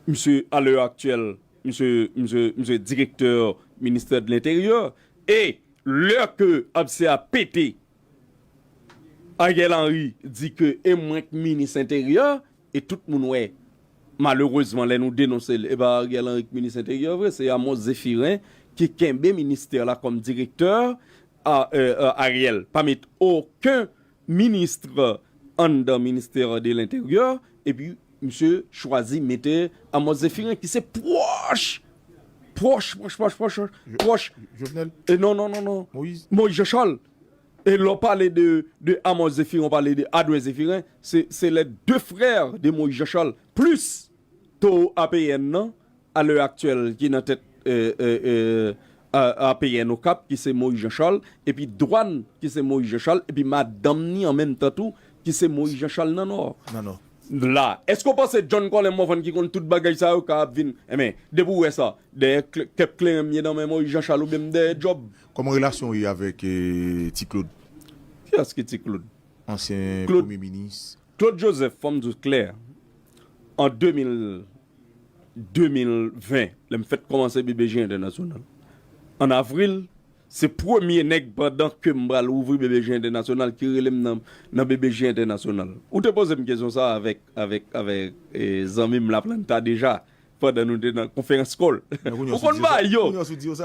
misye, à l'heure actuelle, misye, misye, misye direktè ministè de l'Intérieur, e lè ke abse a pete, Ariel Henry di ke e mwen k minis enteryè, e tout moun wè, malerezman, lè nou denonse l, e pa Ariel Henry k minis enteryè vre, se Amos Zéphirin ki kenbe ministè la kòm direktè, a, euh, euh, Ariel pa met okenn minis anndan ministè de lenteryè, epi misye chwazi mete Amos Zéphirin, ki se pwòch, pwòch, pwòch, pwòch, pwòch, pwòch. Jovenel? E non, non, non, non. Moïse? Moïse Jean Charles. E lè w pale de, de Amos Zéphirin, w pale de Adouin Zéphirin, se, se les deux frères de Moïse Jean Charles, plis towo A P N nan, à l'heure actuelle, ki nan tèt, euh, euh, euh, A- APN Okap, ki se Moïse Jean Charles, epi dwàn, ki se Moïse Jean Charles, epi madanm ni an menm tan tou, ki se Moïse Jean Charles nan Nò. Nan Nò. La, èske w panse John Colin Morvan ki konn tout bagay sa yo ka ap vin, enben, depi w wè sa, dèyè kle- kèk kleren m ye nan men Moïse Jean Charles oubyen m dèyè djòb? Kòman relasyon w ye avèk, eh, Ti Claude? Kiyès ki Ti Claude? Ansyen Claude- premye minis. Claude Joseph, fò m di w klè, an de mil, de mil ven, lè m fèk kòmanse B B J Entènasyonal. An avril, se premye nèg pandan ke m pral ouvri B B J Entènasyonal ki rele m nan, nan B B J Entènasyonal. Ou te poze m kesyon sa avèk, avèk, avèk, eh, zanmi m Laplanta deja, pandan nou te nan konferans kòl. Ou konn bagay yo.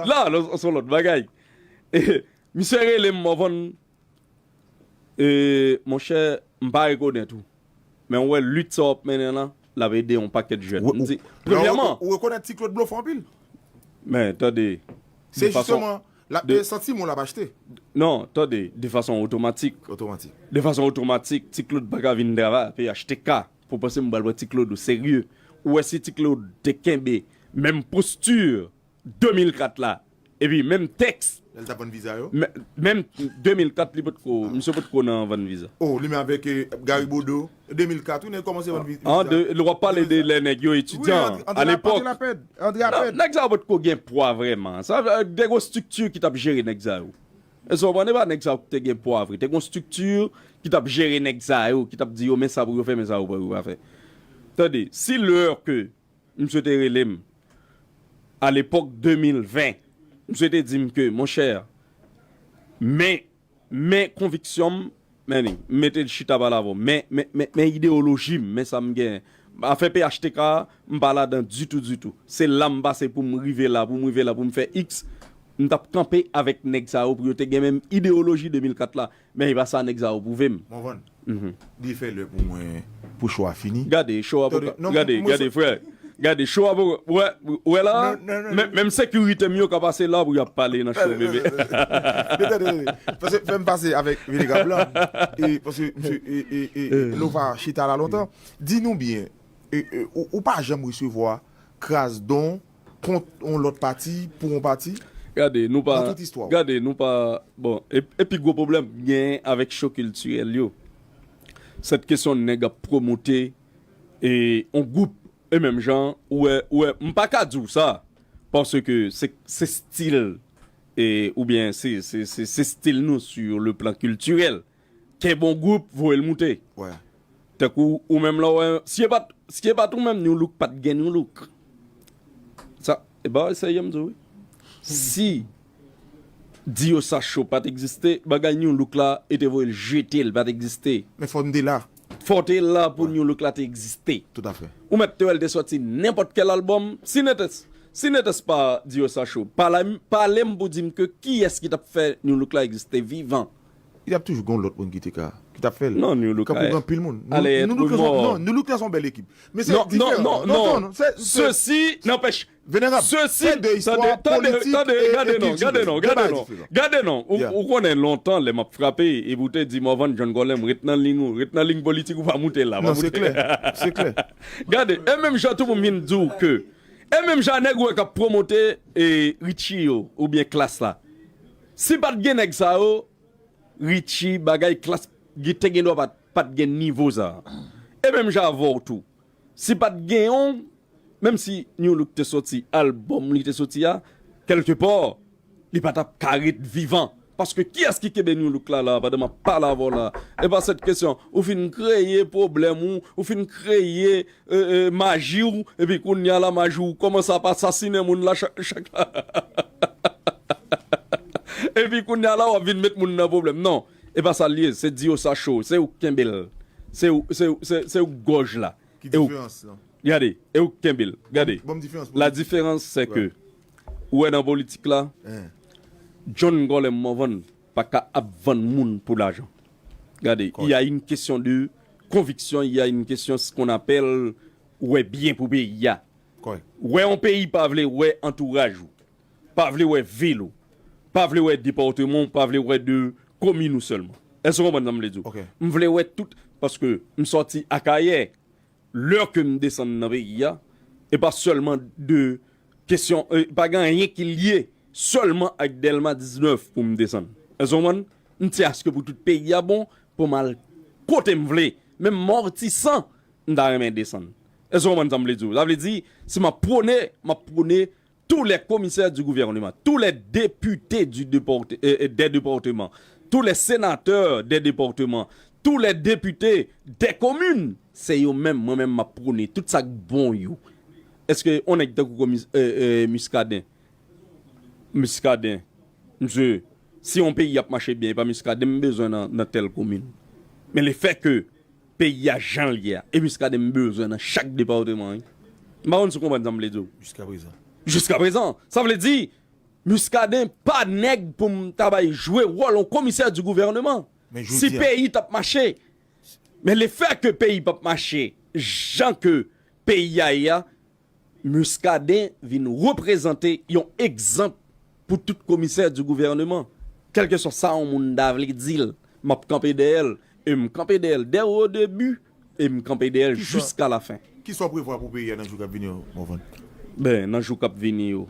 La, se yon lòt bagay. Misye rele m, Morvan, E, monchè, m pa rekonèt ou. Men w wè lit sa w ap mennen lan, l ap ede yon pakèt jèn. M di, premyèman, ou rekonèt Ti Claude blofè anpil? Men, tande. Se jisteman, l ap peye santim ou l ap achte. Non, tande, de fason otomatik. Otomatik. De fason otomatik, Ti Claude pa ka vin travay a P H T K pou w panse m pral pran Ti Claude o serye. Ou wè si Ti Claude te kenbe menm posti de mil kat la, epi menm tèks. Lè l t ap vann viza yo? Men- Menm de mil kat, li potko, misye potko nan vann viza. Oh, li menm avèk, eh, Gary Bodeau. De mil kat, wi, nèg kòmanse vann vi- viza. An, de, w ap pale de lè nèg yo etidyan, alepòk. André Lapèd, André Lapèd. Nèg sa yo potko gen pwa vrèman. Sa, eh, te gon estrikti ki t ap jere nèg sa yo. E sa w konprann, e pa nèg sa yo ki te gen pwa vre. Te gon estrikti ki t ap jere nèg sa yo, ki t ap di yo, men sa pou yo fè, men sa yo pa pou yo pa fè. Tande, si lè ke misye te rele m, alepòk de mil ven, misye te di m ke, monchè, men, men konviksyon m, men li, m mete l chita pale avè w, men, men, men, men ideyoloji m, men sa m genyen. Afè P H T K a, m pa ladan ditou, ditou. Se la m pase pou m rive la, pou m rive la, pou m fè X. M t ap kanpe avèk nèg sa yo pou yo te gen menm ideyoloji de mil kat la. Men e pa sa nèg sa yo pwouve m. Morvan, li fè lè pou mwen, pou cho a fini. Gade, cho a poko, gade, gade, frè. Gade, cho a poko, wè, wè la, Non, non, non, men- non. Menm sekirite m yo ka pase la pou y ap pale nan cho, bebe. Tande, tande, tande. Paske fè m pase avèk Venerab la. E paske msye e, e, e, e, nou pa chita la lontan. Di nou byen, e, e, ou, ou pa janm resevwa kras don kont yon lòt pati pou yon pati? Gade, nou pa. Nan tout istwa w. Gade, nou pa. Bon, e- epi gwo pwoblèm gen avèk cho kiltirèl yo. Sèt kesyon nèg ap pwomote e yon gwoup e menm jan ou wè ou wè m pa ka di w sa paske se se stil e oubyen se se se se stil nou sur le plan kiltirèl. Kenbe yon gwoup, voye l moute. Wè. Tankou ou menm la wè si e pat si e pat ou menm New Look pat gen New Look. Sa e ba se yè m di wi. Si Diosa Show pat egziste, bagay New Look la e te voye l jete l pat egziste. Men fò n de la. Fò te la pou New Look la te egziste. Toutafè. Ou mèt te wè l te sòti nenpòt kèl albòm. Si netes si netes pa Diosa Show, pale m pou di m ke kiyès ki t ap fè New Look la egziste vivan. Li t ap toujou gen lòt moun ki te ka ki t ap fè l. Non, New Look Kankou la- gen anpil moun. Allez, Nou louk la être mort. Non, nou louk la son bèl ekip. Men se Non, non, diferan. non, non. Non, se- se- Ceci n'empêche. Venerab, Ceci, se de istwa tande, tande, politik tande, e- gade e non, kiltirèl. gade non, De gade bagay non, diferan. Gade non. Ou, Yeah. Ou konnen lontan lè m ap frape e pou te di Morvan John Golem ret nan liy ou, ret nan liy politik ou pa moute la. Pa Non, se moute. Klè. Se klè. Gade, e menm jan tou pou m vin di w ke e menm jan nèg ou wè k ap pwomote e Richie yo oubyen Klass la. Si pa t gen nèg sa yo, Richie, bagay Klass, gen- te gen dwa pa t- pa t gen nivo sa. E menm jan avè w tou. Si pa t gen yon, menm si New Look te soti, albòm li te soti a, kèlkepò, li pa t ap ka ret vivan. Paske kiyès ki kenbe New Look la la pandan m ap pale avè w la? E pa sèt kesyon. Ou fin kreye pwoblèm ou, ou fin kreye e, e, maji w, epi kounye a la maji w kòmanse ap asasinen moun la chak, chak Epi kounye a la w ap vin met moun nan pwoblèm. Non, e pa sa l ye. Se Diosa Show. Se ou k kenbe l. Se ou, se ou, se, se ou k gòj la. Ki E ou, diferans lan? Gade, e ou k kenbe l. Gade. Bon, diferans pou La li. Diferans se ke ou wè nan politik la, Hein. John Golem Morvan pa ka ap vann moun pou lajan. Gade, il y a une question de conviction, il y a une question ce qu'on appelle wè byen pou peyi a. Kòrèk. Wè yon peyi pa vle wè antouraj ou, pa vle wè vil ou, pa vle wè depatman ou, pa vle wè de komin ou sèlman. Èske w konprann sa m vle di w? Ok. M vle wè tout, paske m sòti Akayè, lè ke m desann nan peyi a, e pa sèlman de kesyon, e pa gen anyen ki lye sèlman ak Dèlma diznèf pou m desann. Èske w konprann? M ti aske pou tout peyi a bon, pou m al kote m vle. Menm Matisan, m ta renmen desann. Èske w konprann sa m vle di w? Sa vle di, si m ap pwone, m ap pwone tous les commissaires du gouvernement, tous les députés du déporte- euh, euh, des départements, tous les sénateurs des départements, tous les députés des communes, se yo menm, mwen menm m ap pwone tout sa k bon yo. Èske yon nèg tankou komis- euh, euh, Muscadin, Muscadin, msye, si yon peyi ap mache byen, e pa Muscadin m bezwen nan, nan tèl komin. Men le fè ke peyi a jan l ye a, e Muscadin m bezwen nan chak depatman, wi. M pa konn si w konprann sa m vle di w. Jiska prezan. Jiska prezan. Sa vle di, Muscadin pa nèg pou m ta bay jwe wòl yon komisè di gouvènman. Men Si jodi a- peyi t ap mache. Men le fè ke peyi p ap mache, jan ke peyi a ye a, Muscadin vin reprezante yon egzanp pou tout komisè di gouvènman. Kèlkeswa sa yon moun ta vle di l, m ap kanpe dèyè l. E m kanpe dèyè l dè o debi, e m kanpe dèyè l Kisa- jiska lafen. Kisa w prevwa pou peyi a nan jou k ap vini yo, Morvan? Ben, nan jou k ap vini yo,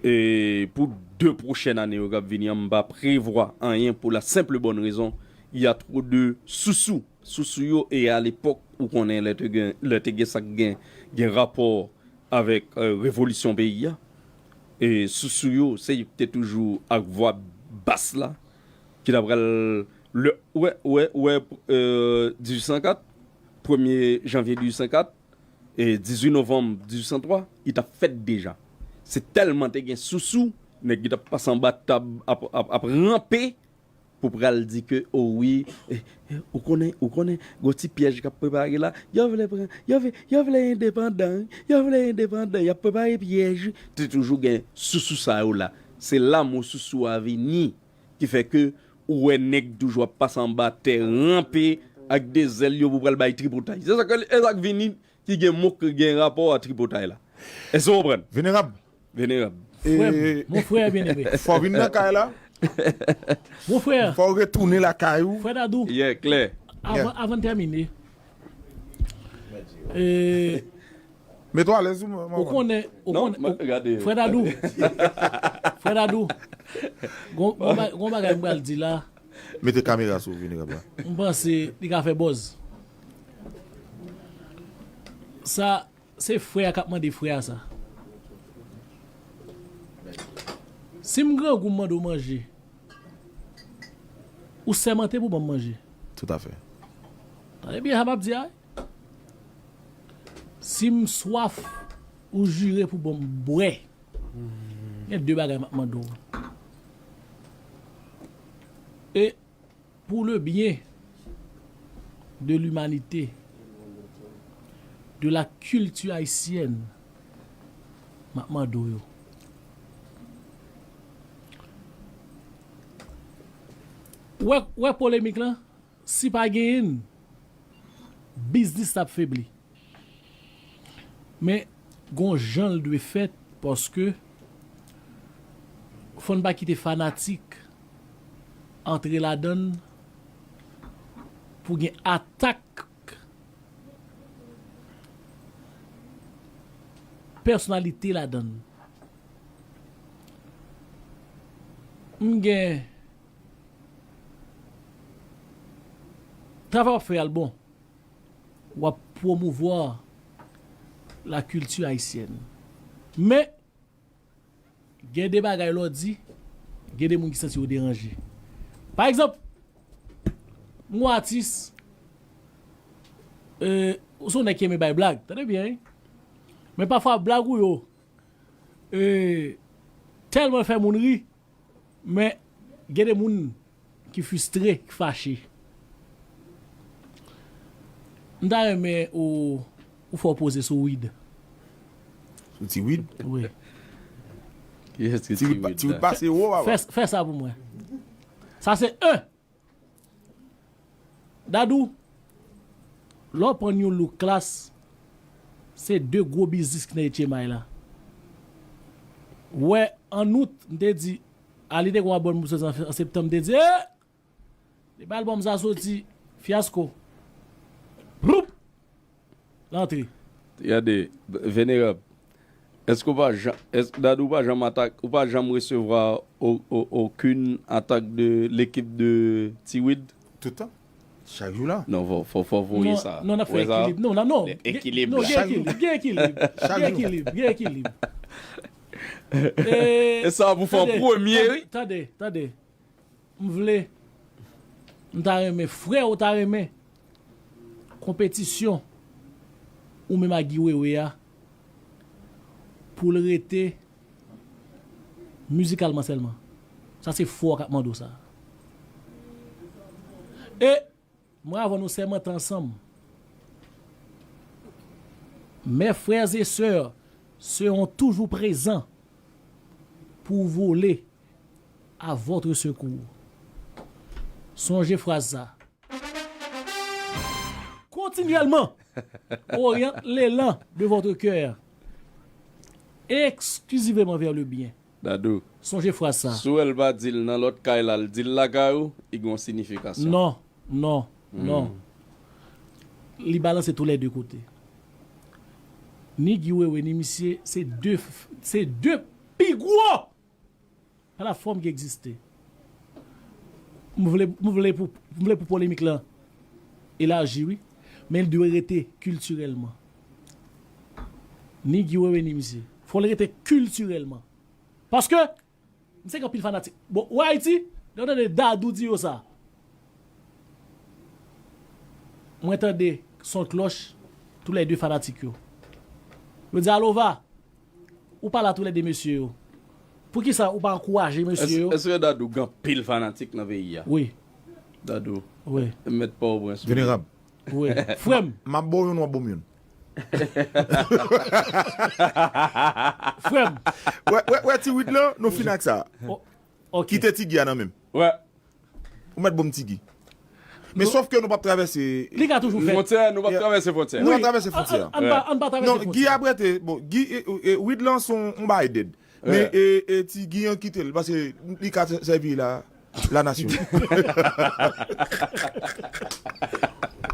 e pou de pwochèn ane yo k ap vini an, m pa prevwa anyen pou la senp bòn rezon, y a two de sousou. Sousou yo, e a lepòk, ou konnen lè te gen, lè te gen sa k gen, gen rapò avèk eh, revolisyon peyi a. E sousou yo, se yo ki te toujou ak vwa bas la, ki ta pral, lè, wè, wè, wè, eh, dizuit san kat, premye janvye dizuit san kat, e dizuit novanm dizuit san twa, li t ap fèt deja. Se tèlman te gen sousou, nèg yo t ap pase anba tab, ap, ap, ap ranpe, pou pral di ke, o wi, eh, eh, ou konnen, ou konnen, gon ti pyèj k ap prepare la, yo vle pran, yo vle, yo vle endepandan, yo vle endepandan, y ap prepare pyèj, te toujou gen sousou sa yo la. Se la mo sousou a vini, ki fè ke ou wè nèg toujou ap pase anba tè, ranpe ak de zèl yo pou pral bay tripotay. Se sa ke, e sa k vini, ki gen mo k gen rapò a tripotay la. Èske w konprann? Venerab. Venerab. Frè m, mon frè byeneme. Fò w vin nan kay la. Mon frè. Fò w retounen lakay ou. Frè Dadou. Yeah, klè. Avan, avan n tèmine. E, Met ou alèz ou, manman. Ou konnen, ou konnen, frè Dadou. Frè Dadou. Gon, gon ba- gon bagay m pral di la. Mete kamera sou Venerab la. M panse li ka fè buzz. Sa, se frè a k ap mande frè a sa. Si m grangou m mande w manje, ou sèmante pou ban m manje. Toutafè. Tande byen sa m ap di a. Si m swaf, ou jire pou ban m bwè. Gen de bagay m ap mande w. E pour le bien de l'humanité, de la culture haïtienne, m ap mande w yo. Ou wè, ou wè polemik lan? Si pa genyen l, biznis la ap febli. Men, gon jan l dwe fèt, paske fò n pa kite fanatik antre ladan l pou gen atak pèsonalite ladan l. M gen travay w ap fè a l bon. W ap pwomouvwa la kilti ayisyèn. Men, gen de bagay lè w di, gen de moun ki santi yo deranje. Pa egzanp, m wè atis, e, ou se yon nèg ki renmen bay blag, tande byen, wi. Men pafwa blag ou yo, e, tèlman fè moun ri, men gen de moun ki fristre, ki fache. M ta renmen ou, ou fè w poze sou Wid. Sou Ti Wid? Wi. Kiyès ki Ti Wid la? Ti Wid pase wo, papa. Fè, fè sa pou mwen. Sa se en. Dadou, lè w pran New Look Class, se de gwo biznis ki nan H M I la. Wè, an out, m te di, a li te gon albòm pou soti an septanm, m te di, e! Depi albòm sa soti, fyasko. Bloup! L antre. Gade, Venerab, èske ou pa janm, èske Dadou ou pa janm atak, ou pa janm resevwa o, o, okenn atak de lekip de Ti Wid? Tout tan. Chak jou la. Non, fò, fò, fò voye sa. Non, n ap fè ekilib. Non, non, non. Ekilib. Non, gen ekilib, gen ekilib. Gen ekilib, gen ekilib. E sa pou fè an premye, wi. Tande, tande. M vle, m ta renmen, frè ou ta renmen, konpetisyon ou menm ak Guy Wewe a, pou l rete mizikalman sèlman. Sa se fò k ap mande w sa. E mwen avè w nou sèmante ansanm. Mes frères et sœurs seront toujours présents pour voler à votre secours. Sonje fraz sa. Continuellement oriente l'élan de votre cœur exclusivement vers le bien. Dadou. Sonje fraz sa. Si w wè l pa di l nan lòt kay la, l di l lakay ou, li gen yon siyifikasyon. Non, non, non. Li balanse tou lè de kote. Ni Guy Wewe, ni misye, se de, se de pi gwo platfòm ki egziste. M vle, m vle pou, m vle pou polemik lan elaji, wi. Men l dwe rete kiltirèlman. Ni Guy Wewe, ni misye. Fò l rete kiltirèlman. Paske, m se gen anpil fanatik. Bon, ou Ayiti, lè w tande Dadou di yo sa. Mwen tande son klòch, tou lè de fanatik yo. Yo di, Alova, ou pa la tou lè de mesye yo. Poukisa ou pa ankouraje mesye yo? Èske Dadou gen anpil fanatik nan peyi a? Wi. Dadou. Wi. Mèt Pòtoprens. Venerab. Wi. Frè m. M ap ba w youn, w ap ban m youn. Frè m. Wè, wè, wè Ti Wid lan, nou fin ak sa. Kite Ti Gi a nan men m. Wè. Ou mèt ban m Ti Gi. Men sòf ke nou p ap travèse. Li ka toujou fèt. Fwontyè, nou p ap travèse fwontyè. Nou p ap travèse fwontyè. Ann pa travèse fwontyè. Non, Guy ap rete, bon, Guy, e, e, Wid lan se yon bagay dead. Men, e, e, ti Guy an kite l, paske li ka sèvi la, la nasyon.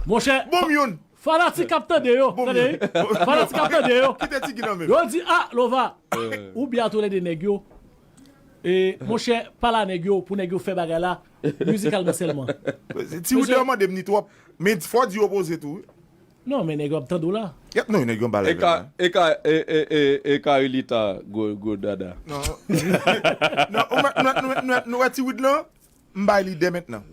Monchè, bon, youn. Fanatik k ap tande yo, tande, fanatik k ap tande yo. Kite ti Guy nan men. Yo di, ah, Lova, ou byen tou lè de nèg yo. E, monchè, pale a nèg yo, pou nèg yo fè bagay la, mizikalman sèlman. Ti Wid lan mande m ni twòp, men fò di opoze tou, wi. Non, men nèg yo ap tande w la. Yèp, non, nèg yo anba live la. E ka, e ka, e, e, e, e Carlita, gwo, gwo dada. Non. Non, ou mèt, nou, nou, nou, nou wè Ti Wid lan? M bay li dè mentnan.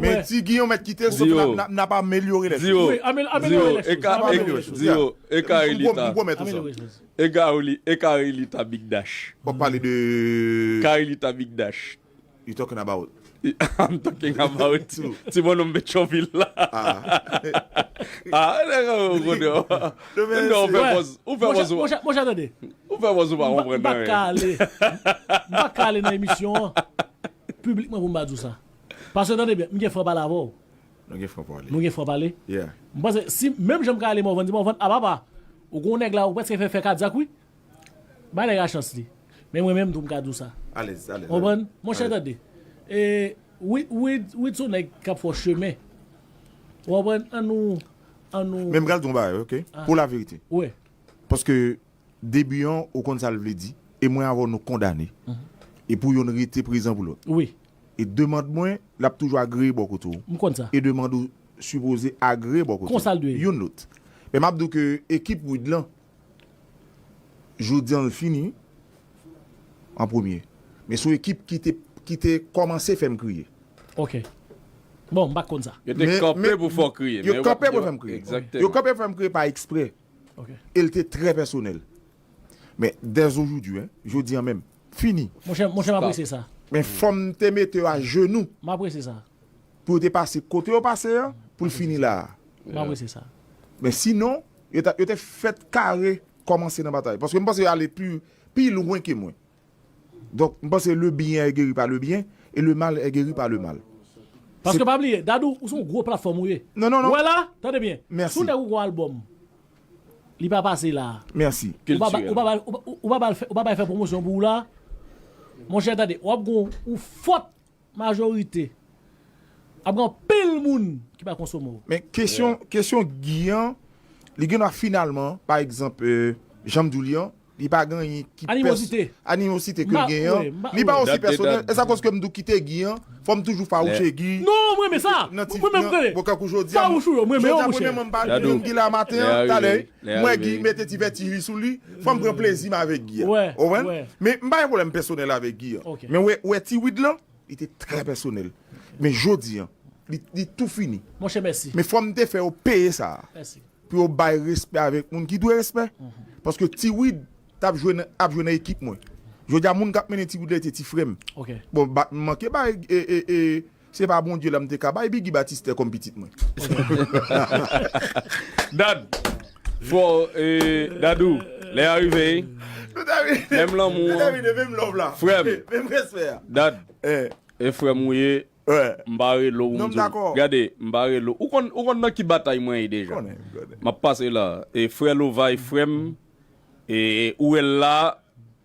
Men Ti Guy, ou mèt kite l, sòf n ap, n ap, n ap amelyore lè choz. Wi, amelyore lè choz. N ap amelyore lè choz. Di yo, e Carlita. M pwomèt ou sa. E Carli-, e Carlita Big Dash. W ap pale de Carlita Big Dash. You talking about? I'm talking about ti bonnonm Petyonvil la. Ah, nèg, ou konnen. Non, ou fè pòz, ou fè pòz ou. Monchè, monchè, tande. Ou fè pòz ou pa konprann anyen. M pa ka ale. M pa ka ale nan emisyon an piblikman pou m pa di w sa. Paske tande byen, m gen fwa pale avè w. Nou gen fwa pale. Nou gen fwa pale. Yeah. M panse, si menm jan m ka ale Morvan, di Morvan, a papa, ou gon nèg la, ou prèske fè fè kadyak, wi. Ba nèg la chans li. Men mwen menm tou m ka di w sa. Alèz, alèz. Konprann? Monchè, tande. E, Wid, Wid, Wid se yon nèg k ap fè w chemen. Ou konprann? An nou, an nou. Men m pral di w yon bagay, oke? Pou laverite. Wi. Paske debi an, ou konn sa l vle di. E mwen avè w, nou kondane. E pou youn rete prezan pou lòt. Wi. E demann mwen, l ap toujou agreye bò kote w. M konn sa. E demann ou sipoze agreye bò kote w. Konsa l dwe ye. Youn lòt. Men m ap di w ke ekip Wid lan, jodi an l fini an premye. Men se yon ekip ki te, ki te kòmanse fè m kriye. Oke. Bon, m pa t konn sa. Yo te kanpe pou fè w kriye. Yo kanpe pou fè m kriye. Egzakteman. Yo kanpe pou fè m kriye pa eksprè. Oke. E l te trè pèsonèl. Men dè ojoudwi, jodi an menm, fini. Monchè, monchè, m apresye sa. Men fò m te mete yo ajenou. M apresye sa. Pou yo te pase kote yo pase an, pou l fini la a. M apresye sa. Men sinon, yo ta, yo te fèt kare kòmanse nan batay. Paske m panse yo ale pi, pi lwen ke mwen. Donk, m panse le bien est guéri par le bien et le mal est guéri par le mal. Paske pa bliye, Dadou, ou se yon gwo platfòm ou ye. Non, non, non. Ou wè la, tande byen. Mèsi. Si yon nèg ou gon albòm, li pa pase la. Mèsi. Ou pa ba-, ou pa ba-, ou pa, ou pa ba l fè, ou pa ba l fè pwomosyon pou ou la. Monchè, tande, w ap gon yon fòt majorite. Ap gen anpil moun ki pa konsome w. Men kesyon, kesyon Guy an, li gen dwa finalman, pa egzanp, e, jan m di w li an, li pa gen anyen ki pès-, animozite. Animozite ke l gen an. Li pa osi pèsonèl. E sa koz ke m di w kite Guy an, fò m toujou fawouche Guy. Non, mwen renmen sa. Mwen renmen, mwen renmen. Bon, kankou jodi a, fawouch ou yo, mwen renmen yo, monchè. Jodi a, premye mwa m pa jwenn Guy la maten an, talè, m wè Guy mete ti vètij li sou li, fò m pran plezi m avèk Guy an. Ou konprann? Men m pa gen pwoblèm pèsonèl avèk Guy an. Men wè, wè Ti Wid lan, li te trè pèsonèl. Men jodi an, li, li tou fini. Monchè, mèsi. Men fò m te fè yo peye sa. Mèsi. Pou yo bay respè avèk moun ki dwe respè. Paske Ti Wid t ap jwe nan, ap jwe nan ekip mwen. Jodi a, moun k ap mennen Ti Wid la, se ti frè m. Bon, ba, m manke bay, e, e, e, se pa Bondye la m te ka bay Biggy Batistè kòm pitit mwen. Dad, fò, e, Dadou, lè a rive, menm lanmou an, frè m, Dad, e frè m ou ye, m pa rele w pou m di w. Gade, m pa rele w. Ou konn, ou konn nan ki batay mwen ye deja. M ap pase la. E frè Lova e frè m, e, e ou wè l la,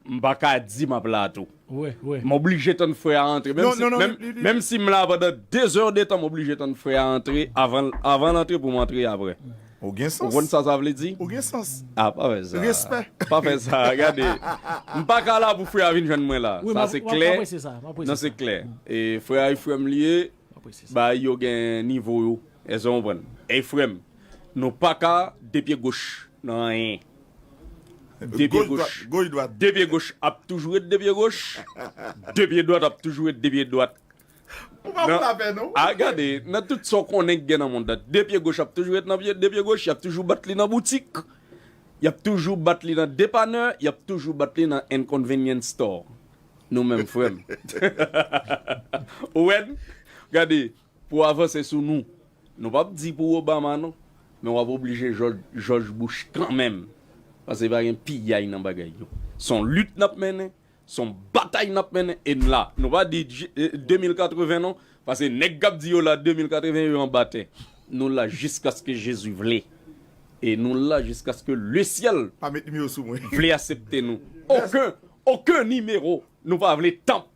m pa ka di m ap la tou. M oblije tann frè a antre. Menm si, menm, menm si m la pandan de zè de tan, m oblije tann frè a antre avan, avan l antre pou m antre apre. Ou gen sans. Ou konn sa sa vle di? Ou gen sans. Ah, pa fè sa. Respè. Pa fè sa. Gade. M pa ka la pou frè a vin jwenn mwen la. Sa se klè. Non, se klè. E frè a e frè m li ye. Bagay yo gen nivo yo. Èske w konprann? E frè m, nou pa ka de pye goch nan anyen. De pye goch. De pye goch ap toujou ret de pye goch. De pye dwat ap toujou ret de pye dwat. Ou pa pou lapè, non. A, gade, nan tout sa w konnen k gen nan mond lan, de pye goch ap toujou ret nan pye, de pye goch, y ap toujou bat li nan boutik, y ap toujou bat li nan depanè, y ap toujou bat li nan inconvenience store. Nou menm, frè m. Ou wè n? Gade, pou w avanse sou nou, nou p ap di pou Obama, non. Men w ap oblije Jòj, Jòj Bush kanmenm. Paske pa gen piyay nan bagay yo. Se yon lit n ap mennen. Se yon batay n ap mennen e n la. Nou pa di je- eh, de mil katreven non, paske nèg k ap di yo la de mil katreven yo anba tè. Nou la jiskaske Jezi vle. E nou la jiskaske lesyèl Pa met nimewo sou mwen. vle aksepte nou. Okenn, okenn nimewo, nou pa vle tanp.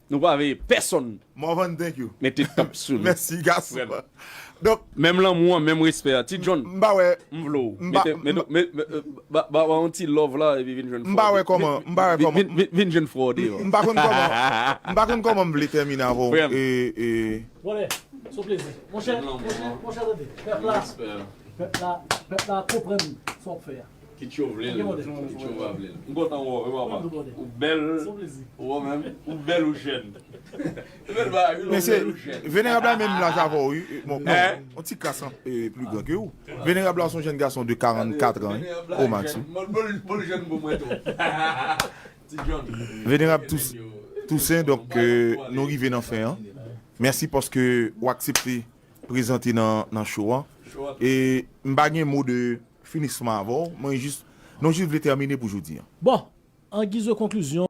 Nou pa vle pèsonn Morvan, thank you. mete tanp sou nou. Mèsi, gason. Frè m. Donk, Menm lanmou an, menm respè a. Ti John, m pa wè. m vle w. M pa- Mete- mete- mete- ba- ba- ba yon ti love la, epi vin jwenn M pa wè kòman, m pa wè kòman. Vin- vin- Vin jwenn fò deyò. M pa konn kòman. M pa konn kòman m vle tèmine avè w. Frè m. E, e, Vòlè, se yon plezi. Monchè, monchè, monchè, tande. Pèp la, pèp la, pèp la konprann sa w ap fè a. Kit yo vle l, Ok, kit yo pa vle l. M kontan wè w, wi, papa. Kontan wè w. Ou bèl, Se yon plezi. ou wè menm, ou bèl, ou jèn. Ou bèl bagay, wi, ou Mesye, bèl, ou jèn. Venerab la menm laj avè w, wi. Bon, Hein? non, yon ti kras an- e, pli gran ke ou. Venerab la se yon jèn gason de karannkat an, wi, au max. Wi. Bèl, bèl, bèl jèn pou mwen tou. Ti John. Venerab Tous- Toussaint, donk, euh, nou rive nan fen an. Mèsi paske w aksepte prezante nan, nan show an. E m pa gen mo de finisman avè w. Mwen jis, nou jis vle tèmine pou jodi an. Bon, an giz de konklizyon,